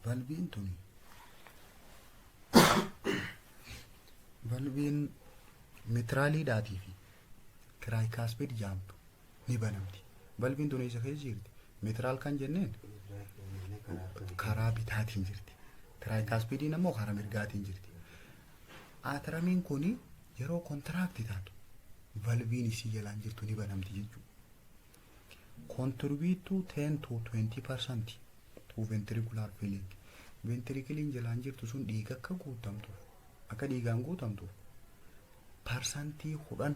Valveiin tuni valveiin mitraliidhaatii fi tricuspid jaamtu ni banamti. Valveiin tun eessa keessa jirti? Mitral kan jenneen karaa bitaatiin jirti. Tricuspidiin ammoo karaa mirgaatiin jirti. Atriumiin kuni yeroo contract taatu valveiin isii jalaan jirtu ni banamti jechuudha. Contribute to 10 to 20% to ventricular filling. Ventricleiin jalaan jirtu sun dhiiga akka guutamtuuf, akka dhiigaan guutamtuuf 10%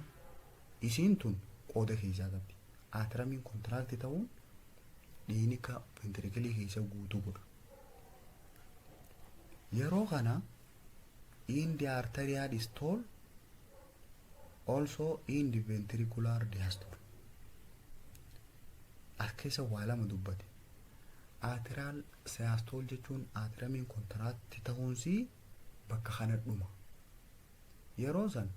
isiin tun qooda keessaa qabdi. Atriumiin contract ta'uun dhiigni akka ventricleii keessa guutuu godha. Yeroo kana in the atrial systole, also in the ventricular diastole. As keessa waa lama dubbate. Atrial systole jechuun atriumiin contract ta'uunsii bakka kana dhuma. Yeroo san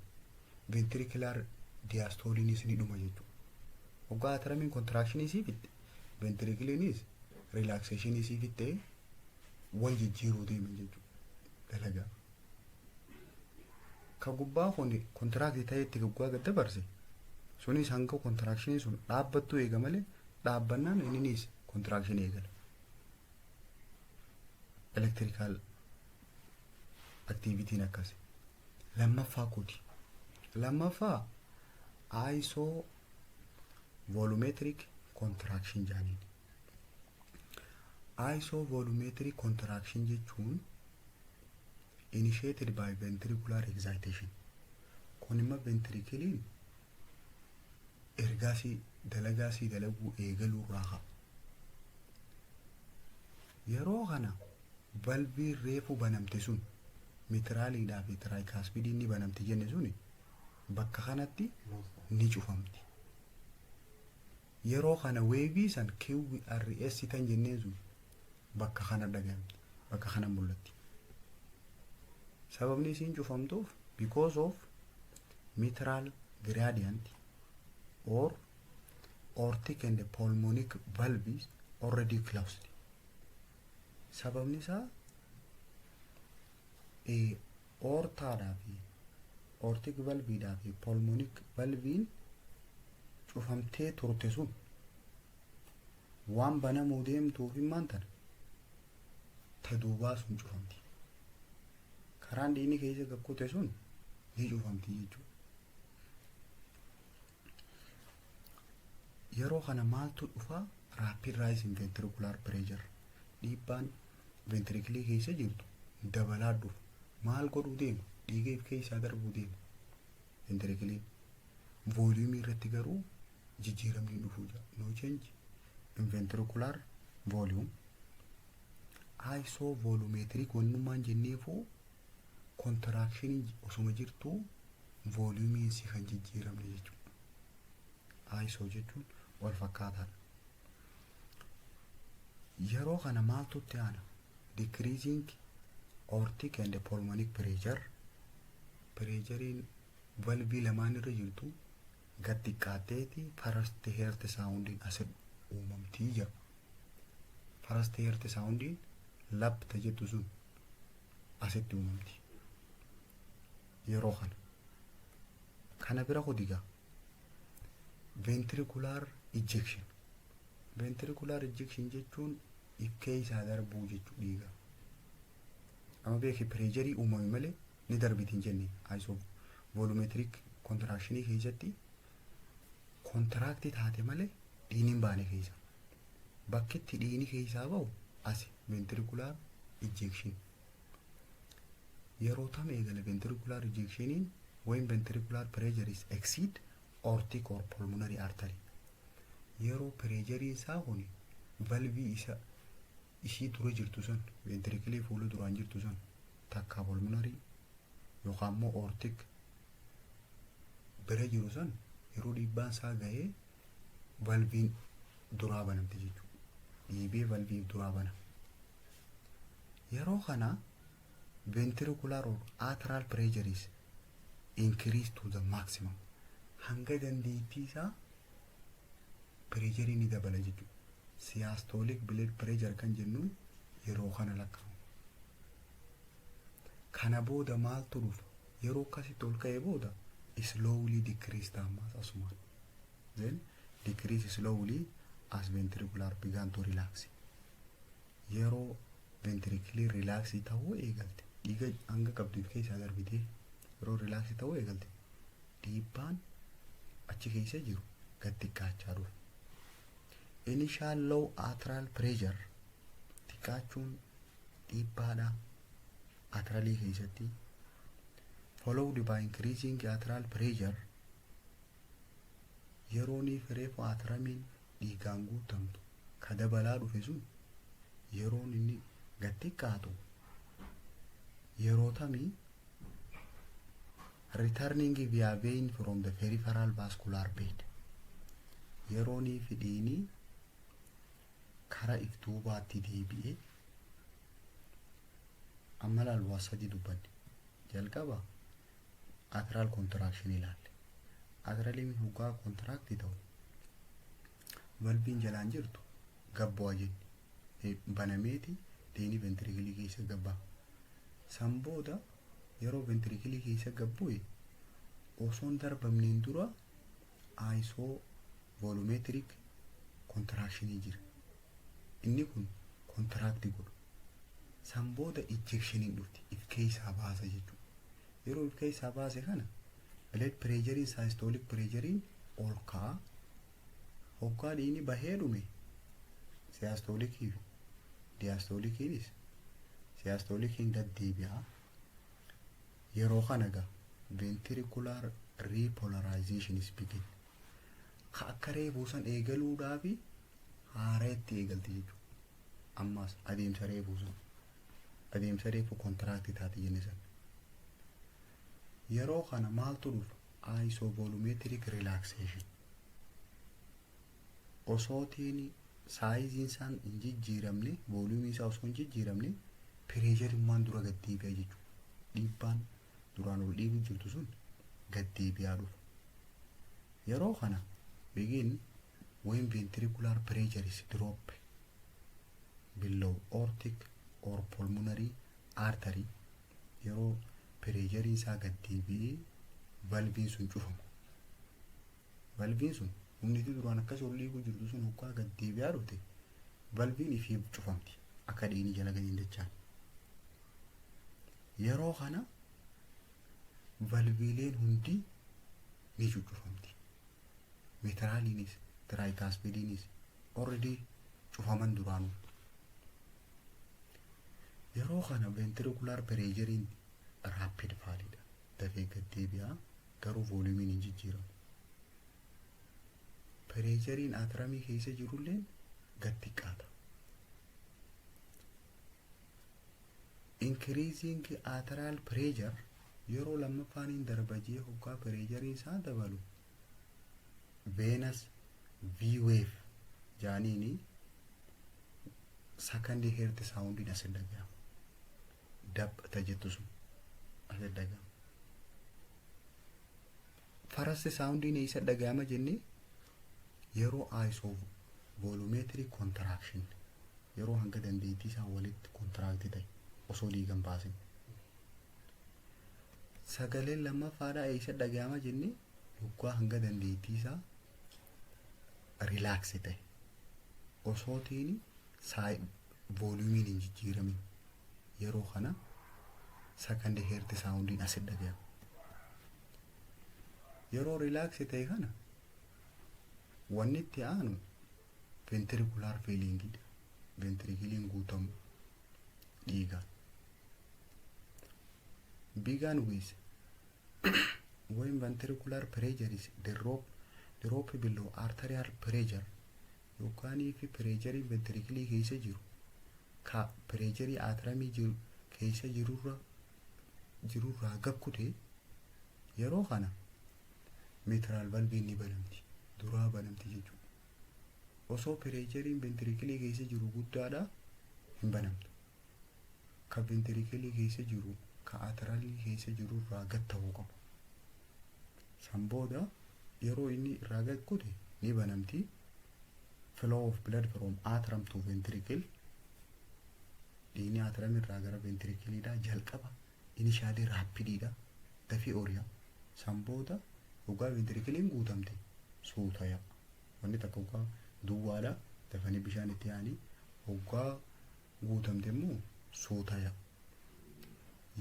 ventricular diastoleiinis ni dhuma jechuudha. Hoggaa atriumiin contractionii sii fixxe ventricleiinis relaxationii sii fixxee wal jijjiiruu deeman jechuudha. Dalagaa. Ka gubbaa kun contract ta'etti gubbaa gad dabarse sunis hanga contractionii sun dhaabbattu eega malee dhaabbannaan inninis contractionii eegala. Electrical activityn akkasi. Lammaffaa kooti. Lammaffaa isovolumetric contraction jaaniin. Isovolumetric contraction jechuun initiated by ventricular excitation. Kun immoo ventricleiin ergaasii dalagaasii dalaguu eegaluu irraa ka'a. Yeroo kana valveiin reefu banamte sun, mitraliidhaa fi tricuspidiin ni banamte jenne suni, bakka kanatti ni cufamti. Yeroo kana wave san QRS tan jenneen sun bakka kana dhagayamti, bakka kana mul'atti. Sababni isiin cufamtuuf because of mitral gradient or aortic and pulmonic valves already closed. Sababni isaa aortaadhaa fi aortic valveidhaa fi pulmonic valveiin cufamtee turte sun waan banamuu deemtuuf himmaan tana ta duubaa sun cufamti. Karaan dhiigni keessa gakkute sun ni cufamti jechuudha. Yeroo kana maaltu dhufa? Rapid rise in ventricular pressure. Dhiibbaan ventricleii keessa jirtu dabalaa dhufa. Maal godhuu deema? Dhiiga if keessaa darbuu deema. Ventricleiin. Volumeii irratti garuu jijjiiramni dhufuu jira. No change in ventricular volume. Isovolumetric wannummaan jenneefuu contractionii osuma jirtuu volumeiin si kan jijjiiramne jechuudha. Iso jechuun wal fakkaataadha. Yeroo kana maaltu itti aana? Decreasing aortic and pulmonic pressure. Pressureiin valveii lamaan irra jirtu gad xiqqaatteeti first heart soundiin as uumamtii jira. First heart soundiin lub ta jettu sun asitti uumamti. Yeroo kana. Kana bira kodigaa ventricular ejection. Ventricular ejection jechuun if keessaa darbuu jechuu dhiiga. Amma beeki, pressureii uumame malee ni darbiti hin jenne. Isovolumetric contractionii keessatti contractii taate malee dhiigni hin baane keessa. Bakki itti dhiigni keessaa bahu asi, ventricular ejection. Yeroo tam eegale ventricular ejectioniin? When ventricular pressure is exceed aortic or pulmonary artery. Yeroo pressureiin isaa kun valveii isa ishii dura jirtu sun, ventricleii fuula duraan jirtu sun, takka pulmonary yookaan immoo aortic bira jiru sun yeroo dhiibbaan isaa gahee valveiin duraa banamte jechuudha. Dhiibee valveii duraa bana. Yeroo kana ventricular or atrial pressure is increase to the maximum. Hanga dandeettii isaa pressureii ni dabala jechuudha. Systolic blood pressure kan jennuun yeroo kana lakkaa'u. Kana booda maaltu dhufa? Yeroo akkasitti ol ka'ee booda slowly decrease ta'ammaas asumaan. Then decrease slowly as ventricular began to relax. Yeroo ventricle relax ta'uu eegalte, dhiiga hanga qabdu keessaa darbitee yeroo relax ta'uu eegalte, dhiibbaan achi keessa jiru gad xiqqaachaa dhufa. Initial low atrial pressure, xiqqaachuun dhiibbaadha atrialii keessatti, followed by increasing atrial pressure. Yeroonii reefu atriumiin dhiigaan guutamtu ka dabalaa dhufe sun yeroon inni gad xiqqaatu yeroo tamii? Returning via vein from the peripheral vascular bed. Yeroonii fi dhiigni kara if duubaatti deebi'ee. Amma laal, waa sadi dubbanne. Jalqaba atrial contraction ilaalle. Atrialiin hoggaa contract ta'u valveiin jalaan jirtu gabbu'aa jenne, banameeti dhiigni ventricleii keessa gabbaa. San booda yeroo ventricleii keessa gabbu'e osoo hin darbamneen dura isovolumetric contractionii jira. Inni kun contractii godhu. San booda San booda ejectioniin dhufti, if keessaa baasa jechuudha. Yeroo if keessaa baase kana blood pressureiin, systolic pressureiin ol ka'a. Hoggaa dhiigni bahee dhume, systolicii fi diastoliciinis, systoliciin gad deebi'a. Yeroo kana gaa ventricular repolarization is begin. Ka akka reefuu san eegaluudhaafi haareetti eegalti jechuudha. Ammas adeemsa reefuu san, adeemsa reefuu contract taate jenne san. Yeroo kana maaltu dhufa? Isovolumetric relaxation. Osootiin sizeiin isaan hin jijjiiramne, volumeiin isaa osoo hin jijjiiramne, pressureummaan dura gad deebi'a jechuudha. Dhiibbaan duraan ol dhiibu jirtu sun gad deebi'aa dhufa. Yeroo kana begin when ventricular pressure is drop below aortic or pulmonary artery, yeroo pressureiin isaa gad deebi'ee valveiin sun cufamu. Valveiin sun humniti duraan akkas ol dhiibuu jirtu sun hoggaa gad deebi'aa dhufte, valveiin ifii cufamti akka dhiigni jala gadi hin dacha'an. Yeroo kana valveiileen hundi ni cuccufamti. Mitraliinis tricuspidiinis already cufaman duraanuu. Yeroo kana ventricular pressureiin rapid fallidha. Dafee gad deebi'aa, garuu volumeiin hin jijjiiramu. Pressureiin atriumii keessa jirulleen gad xiqqaata. Increasing atrial pressure, yeroo lammaffaaniin darbajee hoggaa pressureiin isaa dabalu, venous V wave jaaniini, second heart soundiin asin dhaga'ama. Dab ta jettu sun asin dhaga'ama. First soundiin eessa dhaga'ama jennee? Yeroo isovolumetric contraction, yeroo hanga dandeettii isaa walitti contract ta'e osoo dhiigan baasin. Sagaleen lammaffaadhaa eessa dhaga'ama jennee? Yoggaa hanga dandeettii isaa relax ta'e osootiin volumeiin hin jijjiiramin, yeroo kana second heart soundiin asit dhaga'ama. Yeroo relax ta'e kana wanni itti aanu ventricular fillingiidha. Ventricleiin guutamu dhiigaan. Began with when ventricular pressure is drop below arterial pressure, yookaan fi pressureii ventricleii keessa jiru ka pressureii atriumii jiru keessa jirurraa gakkute, yeroo kana mitral valveiin ni banamti, duraa banamti jechuudha. Osoo pressureiin ventricleii keessa jiru guddaadha, hin banamtu. Ka ventricleii keessa jiru ka atrialii keessa jiru irraa gad ta'uu qaba. San booda yeroo inni irraa gad kute ni banamti. Flow of blood from atrium to ventricle, dhiigni atrium irraa gara ventricleiidha jalqaba initially rapidiidha, dafii ori'a. San booda dhugaa ventricleiin guutamte suutaya. Wanni takka hoggaa duwwaadha dafanii bishaan itti yaa'anii, hoggaa guutamte immoo suutaya.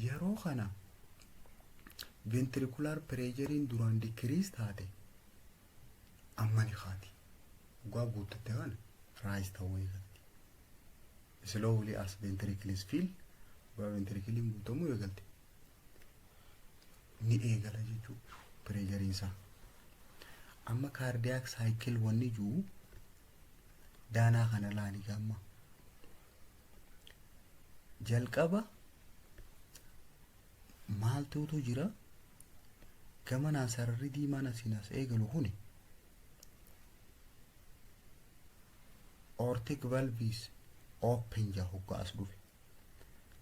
Yeroo kana ventricular pressureiin duraan decrease taate amma ni kaati. Hoggaa guuttatte kana rise ta'uu eegalti. Slowly as ventricles fill, hoggaa ventricleiin guutamuu eegalte ni eegala jechuudha pressureiin isaa. Amma cardiac cycle wanni jiru daanaa kana laali gamma. Jalqaba maaltuutu jira? Gamanaan sararri diimaan asiin as eegalu kuni aortic valves open jaa. Hoggaa as dhufe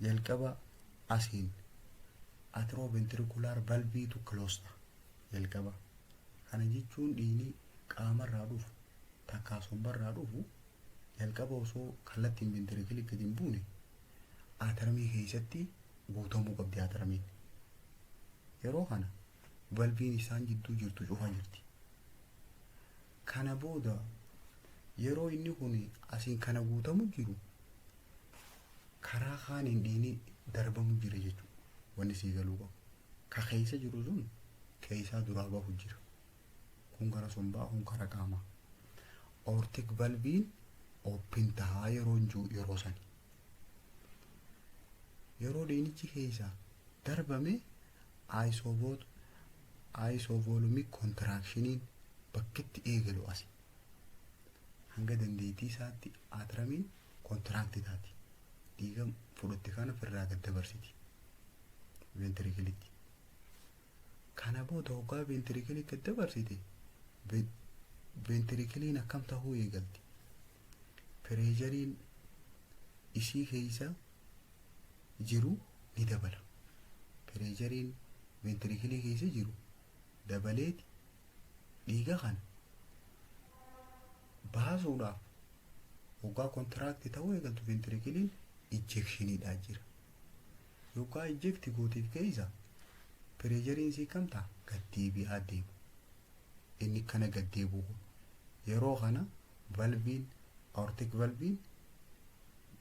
jalqaba asiin atrioventricular valveitu close ta'a jalqaba. Kana jechuun dhiigni qaamarraa dhufu takkaa sombarraa dhufu jalqaba osoo kallattiin ventricleii gadi hin buune atriumii keessatti guutamuu qabdi atriumiin. Yeroo kana valveiin isaan jidduu jirtu cufaa jirti. Kana booda yeroo inni kun asiin kana guutamu jiru Karaa kaaniin dhiigni darbamu jira jechuudha. Wanni sii galuu qabu. Ka keessa jiru sun keessaa duraa bahu jira. Kun gara sombaa, kun kara qaamaa. Aortic valveiin open tahaa yeroo jiru yeroo sani. Yeroo dhiignichi keessaa darbame, isovolumic contractioniin bakkitti eegalu asi. Hanga dandeettii isaatti atriumiin contract taati. Dhiiga fudhatte kana ofirraa gad dabarsiti ventricleitti. Kana booda hoggaa ventricleii gad dabarsite, ventricleiin akkam tahuu eegalti? Pressureiin isii keessa jiru ni dabala. Pressureiin ventricleii keessa jiru dabaleeti dhiiga kana baasuudhaaf hoggaa contract ta'uu eegaltu, ventricleiin ejectioniidhaa jira. Yoggaa eject gootiif keessa pressureiin sii kam ta'a? Gad deebi'aa deema. Inni kana gad deebi'u kun yeroo kana valveiin, aortic valveiin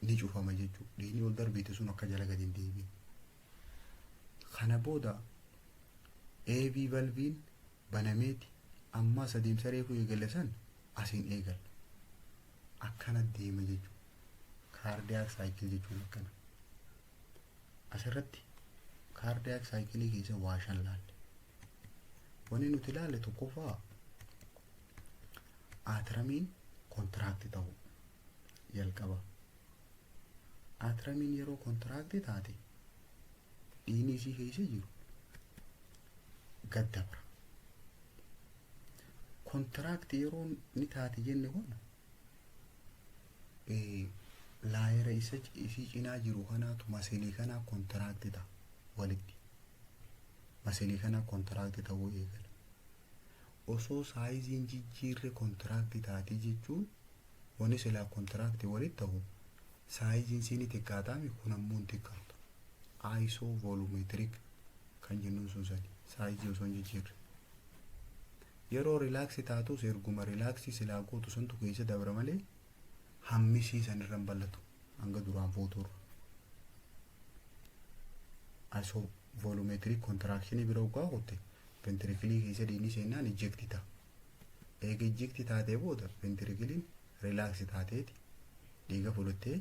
ni cufama jechuudha. Dhiigni ol darbiite sun akka jala gadi hin deebiin. Kana booda AV valveiin banameeti ammas adeemsa reefu eegale san asiin eegala. Akkana deema jechuudha. Cardiac cycle jechuun akkana. Asirratti cardiac cycleii keessa waa shan laalle. Wanni nuti ilaalle tokkoffaa atriumiin contract ta'u jalqaba. Atriumiin yeroo contract taate dhiigni isii keessa jiru gad dabra. Contract yeroo ni taate jenne kun layera isa isii cinaa jiru kanaatu, muscleii kanaa contract ta'a walitti. Muscleii kanaa contract ta'uu eegala. Osoo sizeiin jijjiirre contract taate jechuun, wanni silaa contract walitti ta'u sizeiin isii ni xiqqaataami, kun ammoo hin xiqqaatu. Isovolumetric kan jennuun sun sani, sizeii osoo hin jijjiirre. Yeroo relax taatus erguma relax silaa gootu santu keessa dabra malee hammisii san irra hin bal'atu hanga duraan fuuturra. Isovolumetric contractionii bira hoggaa kutte, ventricleii keessa dhiigni seennaan eject ta'a. Eega eject taatee booda ventricleiin relax taateeti dhiiga fudhattee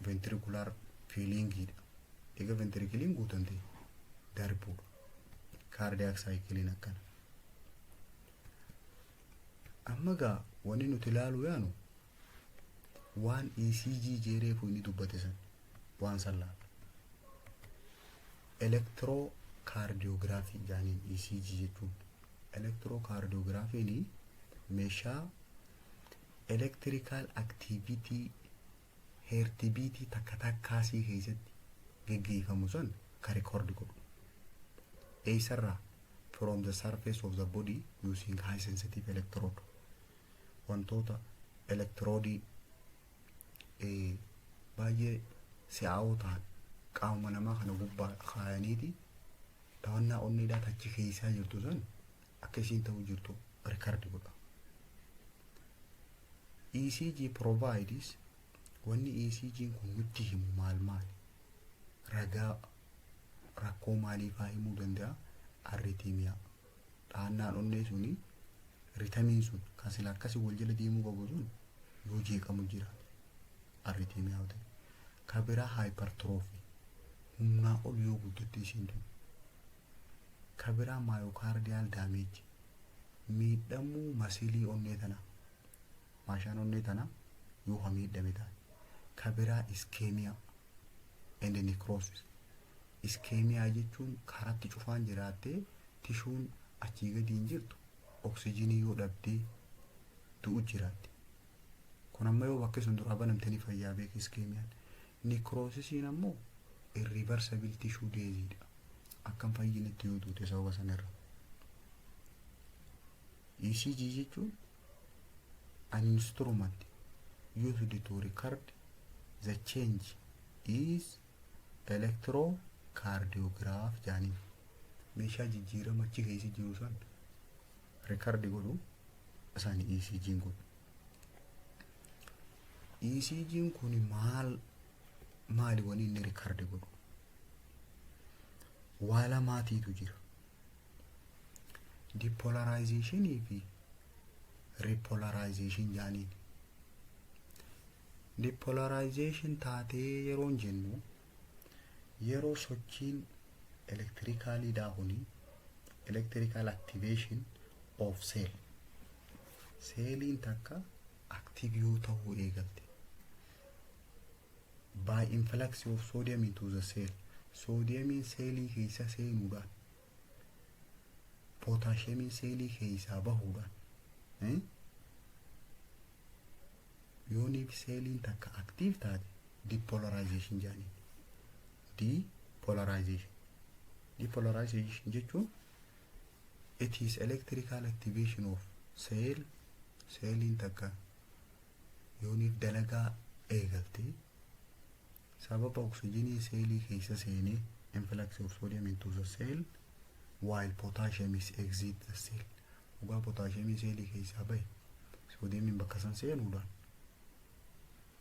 ventricular fillingiidha. Eega ventricleiin guutamte darbuudha. Cardiac cycleiin akkana. Amma gaa wanni nuti ilaaluu yaanu waan ECG jeereefu inni dubbate san, waan san laala. Electrocardiography jaaniin ECG jechuun. Electrocardiographiin meeshaa electrical activity heartbeatii takka takkaasii keessatti geggeeffamu san ka record godhu. Eessarraa? From the surface of the body using high sensitive electrode. Wantoota electrodeii baay'ee si'aawoo ta'an qaama namaa kana gubbaa kaayaniiti dhawannaa onneedhaa achi keessaa jirtu san akka isiin ta'u jirtu record godha. ECG provides, wanni ECG kun nutti himu maal maali? Ragaa rakkoo maaliifaa himuu danda'a? Arrhythmia. Dhahannaan onnee suni, rhythmiin sun kan sila akkasii wal jala deemuu qabu sun yoo jeeqamu jiraate arrhythmia yoo ta'e. Ka biraa hypertrophy, humnaa ol yoo guddatte isiin tun. Ka biraa myocardial damage, miidhamuu muscleii onnee tanaa, maashaan onnee tanaa yoo ha miidhame taate. Ka biraa ischemia and necrosis. Ischemia jechuun karatti cufaan jiraattee tissueun achii gadi hin jirtu oksijiinii yoo dhabdee du'u jiraatte. Kun amma yoo bakki sun duraa banamte ni fayyaa beeka ischemiaan. Necrosisiin ammoo irreversible tissue deathiidha. Akkam fayyinetti yoo duute sababa sanarra. ECG jechuun an instrument used to record the change is electrocardiograph jaaniin. Meeshaa jijjiirama achi keessa jiru san record godhu isaanii ECG'n kun. ECG'n kun maal Maali wani inni record godhu? Waa lamaatiitu jira. Depolarizationii fi repolarization jaaniin. Depolarization taatee yeroon jennu, yeroo sochiin electricaliidhaa kuni, electrical activation of cell, seeliin takka active yoo ta'uu eegalte, by influx of sodium into the cell, soodiyamiin seelii keessa seenuudhaan, pootaashiyamiin seelii keessaa bahuudhaan, yooniif seeliin takka active taate, depolarization jedhaniin. Depolarization jechuun it is electrical activation of cell. Seeliin takka yooniif dalagaa eegalte, sababa oksijinii seelii keessa seenee, influx of sodium into the cell while potassium is exit the cell, dhugaa potaashiyamii seelii keessaa bahe, soodiyamiin bakka san seenuudhaan,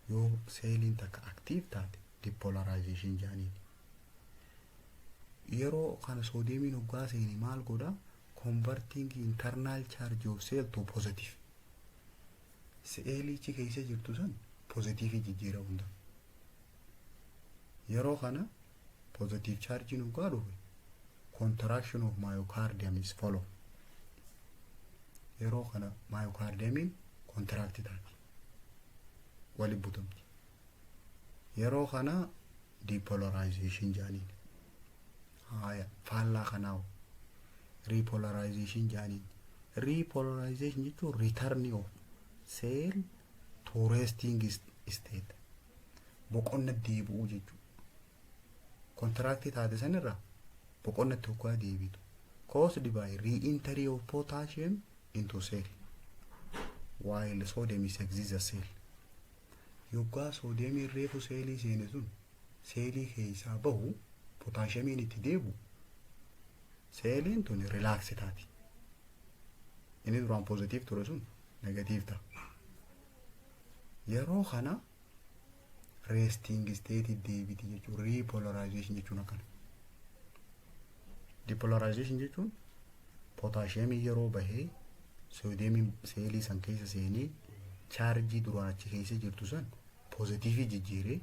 yoo seeliin takka active taate, depolarization jedhaniin. Yeroo kana soodiyamiin hoggaa seene maal godha? Converting internal charge of cell to positive. Seelichi keessa jirtu san positive jijjiira hunda. Yeroo kana positive charge hoggaa dhufe, contraction of myocardium is follow. Yeroo kana myocardiumiin contract taati, wali butamti. Yeroo kana depolarization jedhaniin. Haya, faallaa kanaa repolarization jedhaniin. Repolarization jechuun return of cell to resting state, boqonna deebi'uu jechuudha. Contract taate sanirraa boqonnatti hoggaa deebitu, caused by re-entry of potassium into cell while sodium is exit the cell. Yoggaa soodiyamiin reefu seelii seene sun seelii keessaa bahu, potaashiyamiin itti deebi'u, seeliin tun relax taati. Inni duraan positive ture sun negative ta'a. Yeroo kana resting state deebiti jechuun repolarization jechuun akkana. Depolarization jechuun potaashiyamii yeroo bahee soodiyamiin seelii san keessa seenee, chaarjii duraan achi keessa jirtu san poozitiivii jijjiiree,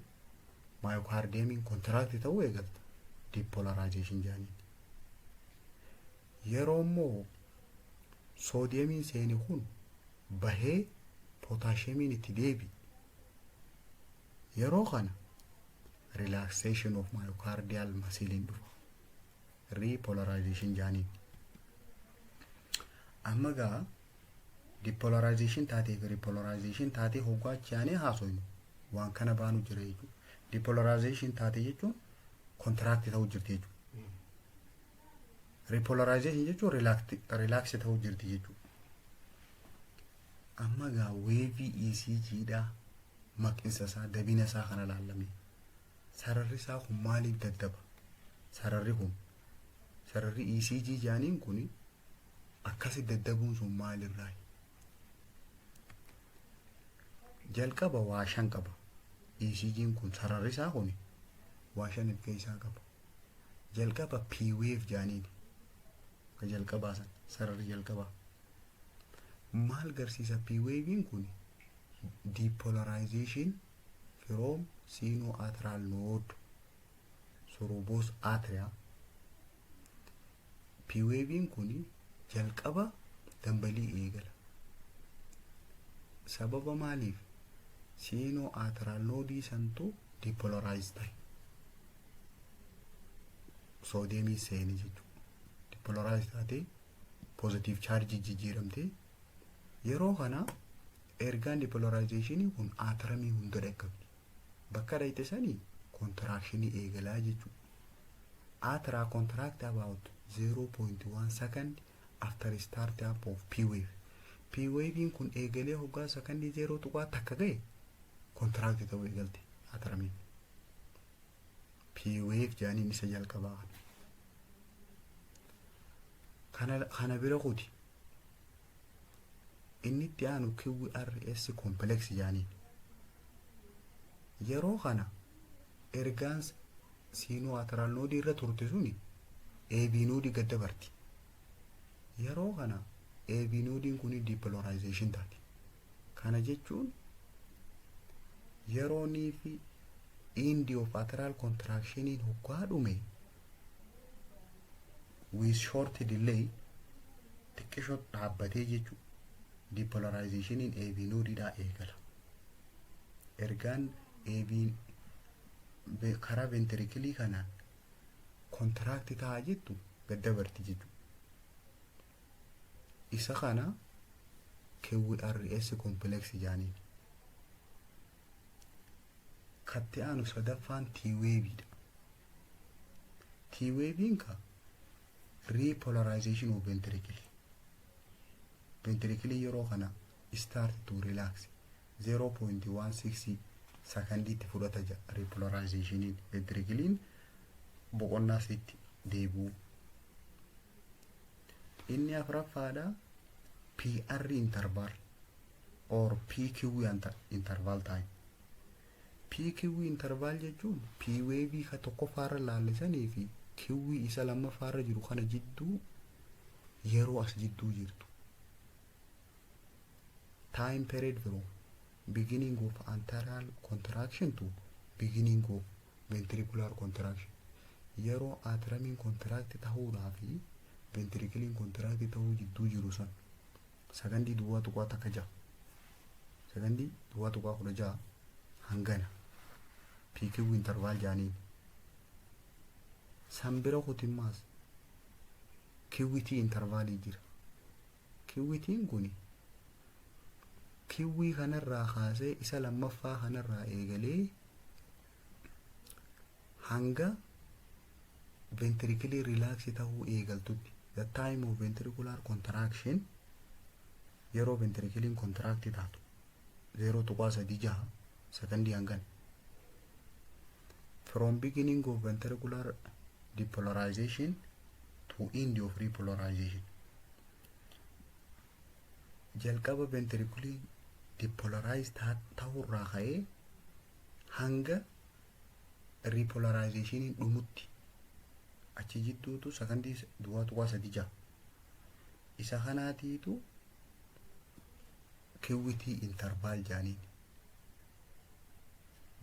myocardiumiin contract ta'uu eegalta, depolarization jedhaniin. Yeroo immoo soodiyamiin seene kun bahee pootaashiyamiin itti deebi, yeroo kana relaxation of myocardial muscle dhufa, repolarization jedhaniin. Amma gaa depolarization taatee fi repolarization taatee hoggaa achi aanee haasofnu waan kana baanu jira jechuudha. Depolarization taatee jechuun contract ta'uu jirti jechuudha. Repolarization jechuun relax ta'uu jirti jechuudha. Amma gaa waveii ECG dha, maqinsa isaa, dabina isaa kana laallamee, sararri isaa kun maaliif daddaba? Sararri kun, sararri ECG jaaniin kun akkasi daddabuun sun maalirraa? Jalqaba waa shan qaba. ECG'n kun, sararri isaa kun waa shan of keessaa qaba. Jalqaba P wave jaaniin. Ka jalqabaa san, sararri jalqabaa maal garsiisa? P wave'n kun depolarization from sinoatrial node through both atria. P wave'n kun jalqaba dambalii eegala. Sababa maaliif? Sinoatrial nodeii santu depolarize ta'e, soodiyemii seeni jechuudha. Depolarize taatee positive charge jijjiiramtee, yeroo kana ergaan depolarizationii kun atriumii hunda dhaqqabdi. Bakka dhayite sanii contractionii eegalaa jechuudha. Atria contract about 0.1 second after start up of P wave. P wavein kun eegalee hoggaa sakandii 0.1 ga'e, contract ta'uu eegalte atriumiin. P wave jedhaniin isa jalqabaa kana. Kana bira kuti inni itti aanu QRS complex jedhaniin. Yeroo kana Ergaan sinoatrial nodeii irra turte suni AV nodeii gad dabarti. Yeroo kana AV nodeiin kun depolarization taati. Kana jechuun yeroonii fi end of atrial contractioniin hoggaa dhume, with short delay, xiqqishoo dhaabbatee jechuudha. Depolarizationiin AV nodeiidhaa eegala. Ergaan AV karaa ventricleii kanaan contract ta'a jettu gad dabarti jechuudha. Isa kana QRS complex jaaniin. Katti aanu sadaffaan T waveiidha. T waveiin ka repolarization of ventricle. Ventricle yeroo kana start to relax 0.16 secondiitti fudhata jedha repolarizationiin ventricleiin boqonnaa sitti deebi'u. Inni afuraffaadha PR interval or PQ interval time. PQ interval jechuun P wave ka tokkoffaarra laallisanii fi Q isa lammaffaarra jiru kana jidduu, yeroo as jidduu jirtu. Time period from beginning of atrial contraction to beginning of ventricular contraction. Yeroo atriumiin contract ta'uudhaa fi ventricleiin contract ta'uu jidduu jiru san sakandii 0.16, sakandii 0.16 hangana PQ interval jaaniin. San bira kutimmaas QT intervalii jira. QT'n kun Q kanarraa kaasee, isa lammaffaa kanarraa eegalee hanga ventricleii relax ta'uu eegaltutti, the time of ventricular contraction, yeroo ventricleiin contract taatu 0.36 sakandii hangana. From beginning of ventricular depolarization to end of repolarization, jalqaba ventricleiin depolarize ta'urraa ka'ee hanga repolarizationiin dhumutti achi jidduutu sakandii 0.36. Isa kanaatiitu QT interval jaaniin.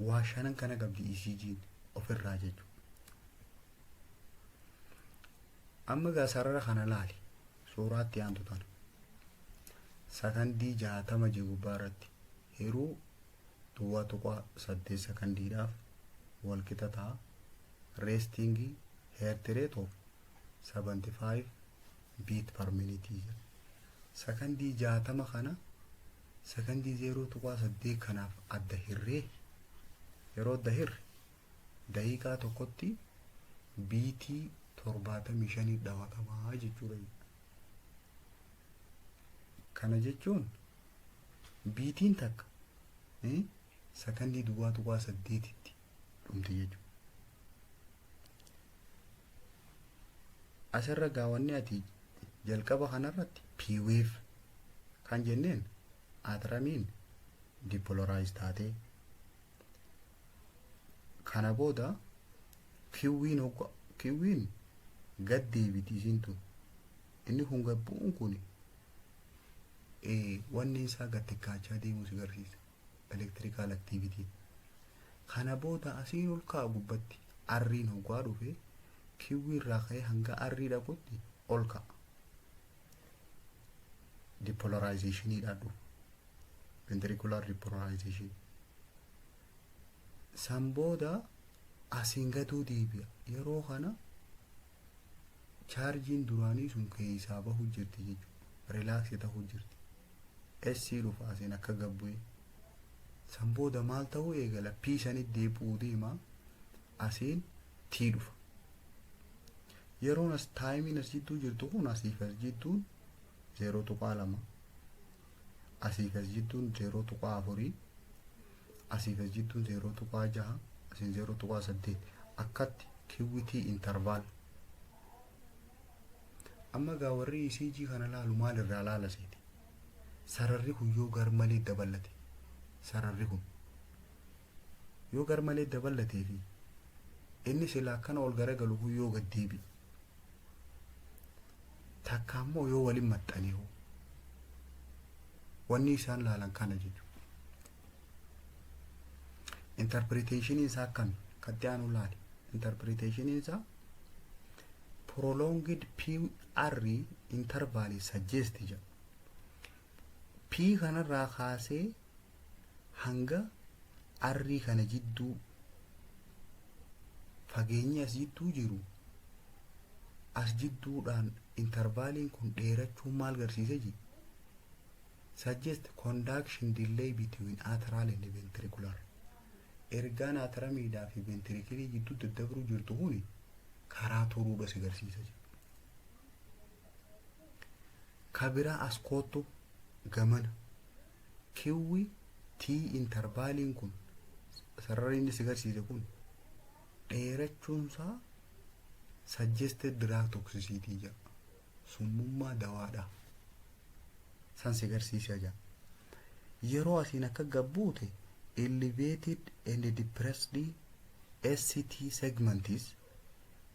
Waa shanan kana qabdi ECG'n ofirraa jechuudha. Amma gaa sarara kana laali, suuraatti aantu tana. Sakandii 60 jiru gubbaa irratti yeroo 0.8 sakandiidhaaf wal qixa ta'a. Resting heart rate of 75 beat per minute jedha. Sakandii 60 kana sakandii 0.8 kanaaf adda hirree, yeroo adda hirre daqiiqaa tokkotti beatii 75 dhawatamaa jechuudha. Kana jechuun beatiin takka sakandii 0.8tti dhumti jechuudha. Asirra gaawwanni ati jalqaba kanarratti P wave kan jenneen atriumiin depolarize taatee, kana booda Q'n hogga Q'n gad deebiti isiin tun. Inni kun gad bu'uun kun wanni isaa gad xiqqaachaa deemuu si agarsiisa, electrical activity. Kana booda asiin ol ka'a gubbatti. R'n hoggaa dhufe Q irraa ka'ee hanga R dhaqutti ol ka'a, depolarizationiidhaan dhufu, ventricular depolarization. San booda asiin gaduu deebi'a. Yeroo kana chargeiin duraanii sun keessaa bahu jirti jechuudha, relax ta'uu jirti. S dhufa asiin akka gabbu'e. San booda maal ta'uu eegala? P sanitti deebi'uu deema. Asiin T dhufa. Yeroon as timeiin as jidduu jirtu kun, asiif as jidduun 0.2, asiif as jidduun 0.4, asiif as jidduun 0.6, asiin 0.8, akkatti QT interval. Amma gaa warri ECG kana laalu maal irraa laala seeti? Sararri kun yoo gar malee dabalate, sararri kun yoo gar malee dabalatee fi Inni sila akkana ol garagalu kun yoo gad deebi'e, takka ammoo yoo waliin maxxanee hoo, wanni isaan laalan kana jechuudha. Interpretation isaa akkami? Katti aanu laali. Interpretation isaa prolonged PR interval suggest jedha. P kanarraa kaasee hanga R kana jidduu fageenyi as jidduu jiru, as jidduudhaan intervaliin kun dheerachuun maal garsiise ji? Suggest conduction delay between atrial and ventricular. Ergaan atriumiidhaa fi ventricleii jidduu daddabruu jirtu kuni karaa turuudha si garsiisa jedha. Ka biraa as koottu, gamana Q T intervaliin kun, sararri inni si garsiise kun dheerachuunsaa suggested drug toxicity jedha. Summummaa dawaadha san si garsiisa jedha. Yeroo asiin akka gabbuute elevated and depressed ST segments,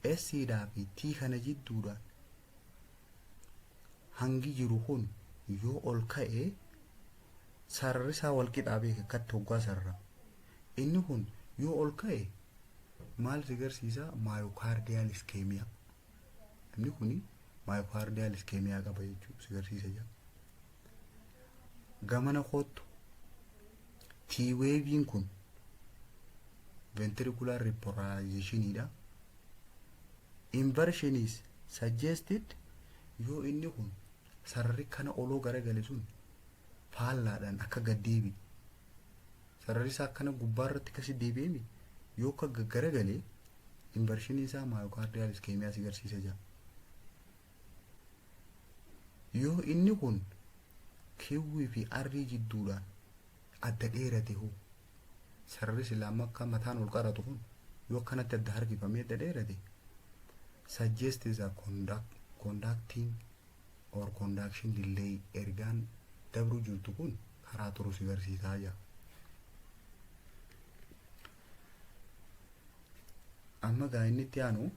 S dhaa fi T kana jidduudhaan hangi jiru kun yoo ol ka'e, sararri isaa wal qixaa beeka akkatti hoggaa sarara. Inni kun yoo ol ka'e maal si garsiisa? Myocardial ischemia. Inni kun myocardial ischemia qaba jechuu si garsiisa jira. Gamana koottu, T waveiin kun ventricular repolarizationiidha. Inversion is suggested yoo inni kun sararri kana oloo garagale sun faallaadhaan akka gad deebi'e. Sararri isaa akkana gubbaa irratti akkasi deebi'eemi, yoo akka gaggaragalee inversionii isaa myocardial ischemia si garsiisa jira. Yoo inni kun Q fi R jidduudhaan adda dheerate hoo, sararri silaa akka mataan ol qaratu kun yoo akkanatti adda harkifamee adda dheerate, suggest is a conducting or conduction delay. Ergaan dabru jirtu kun karaa turu si garsiisaa jira. Amma gaa inni itti aanu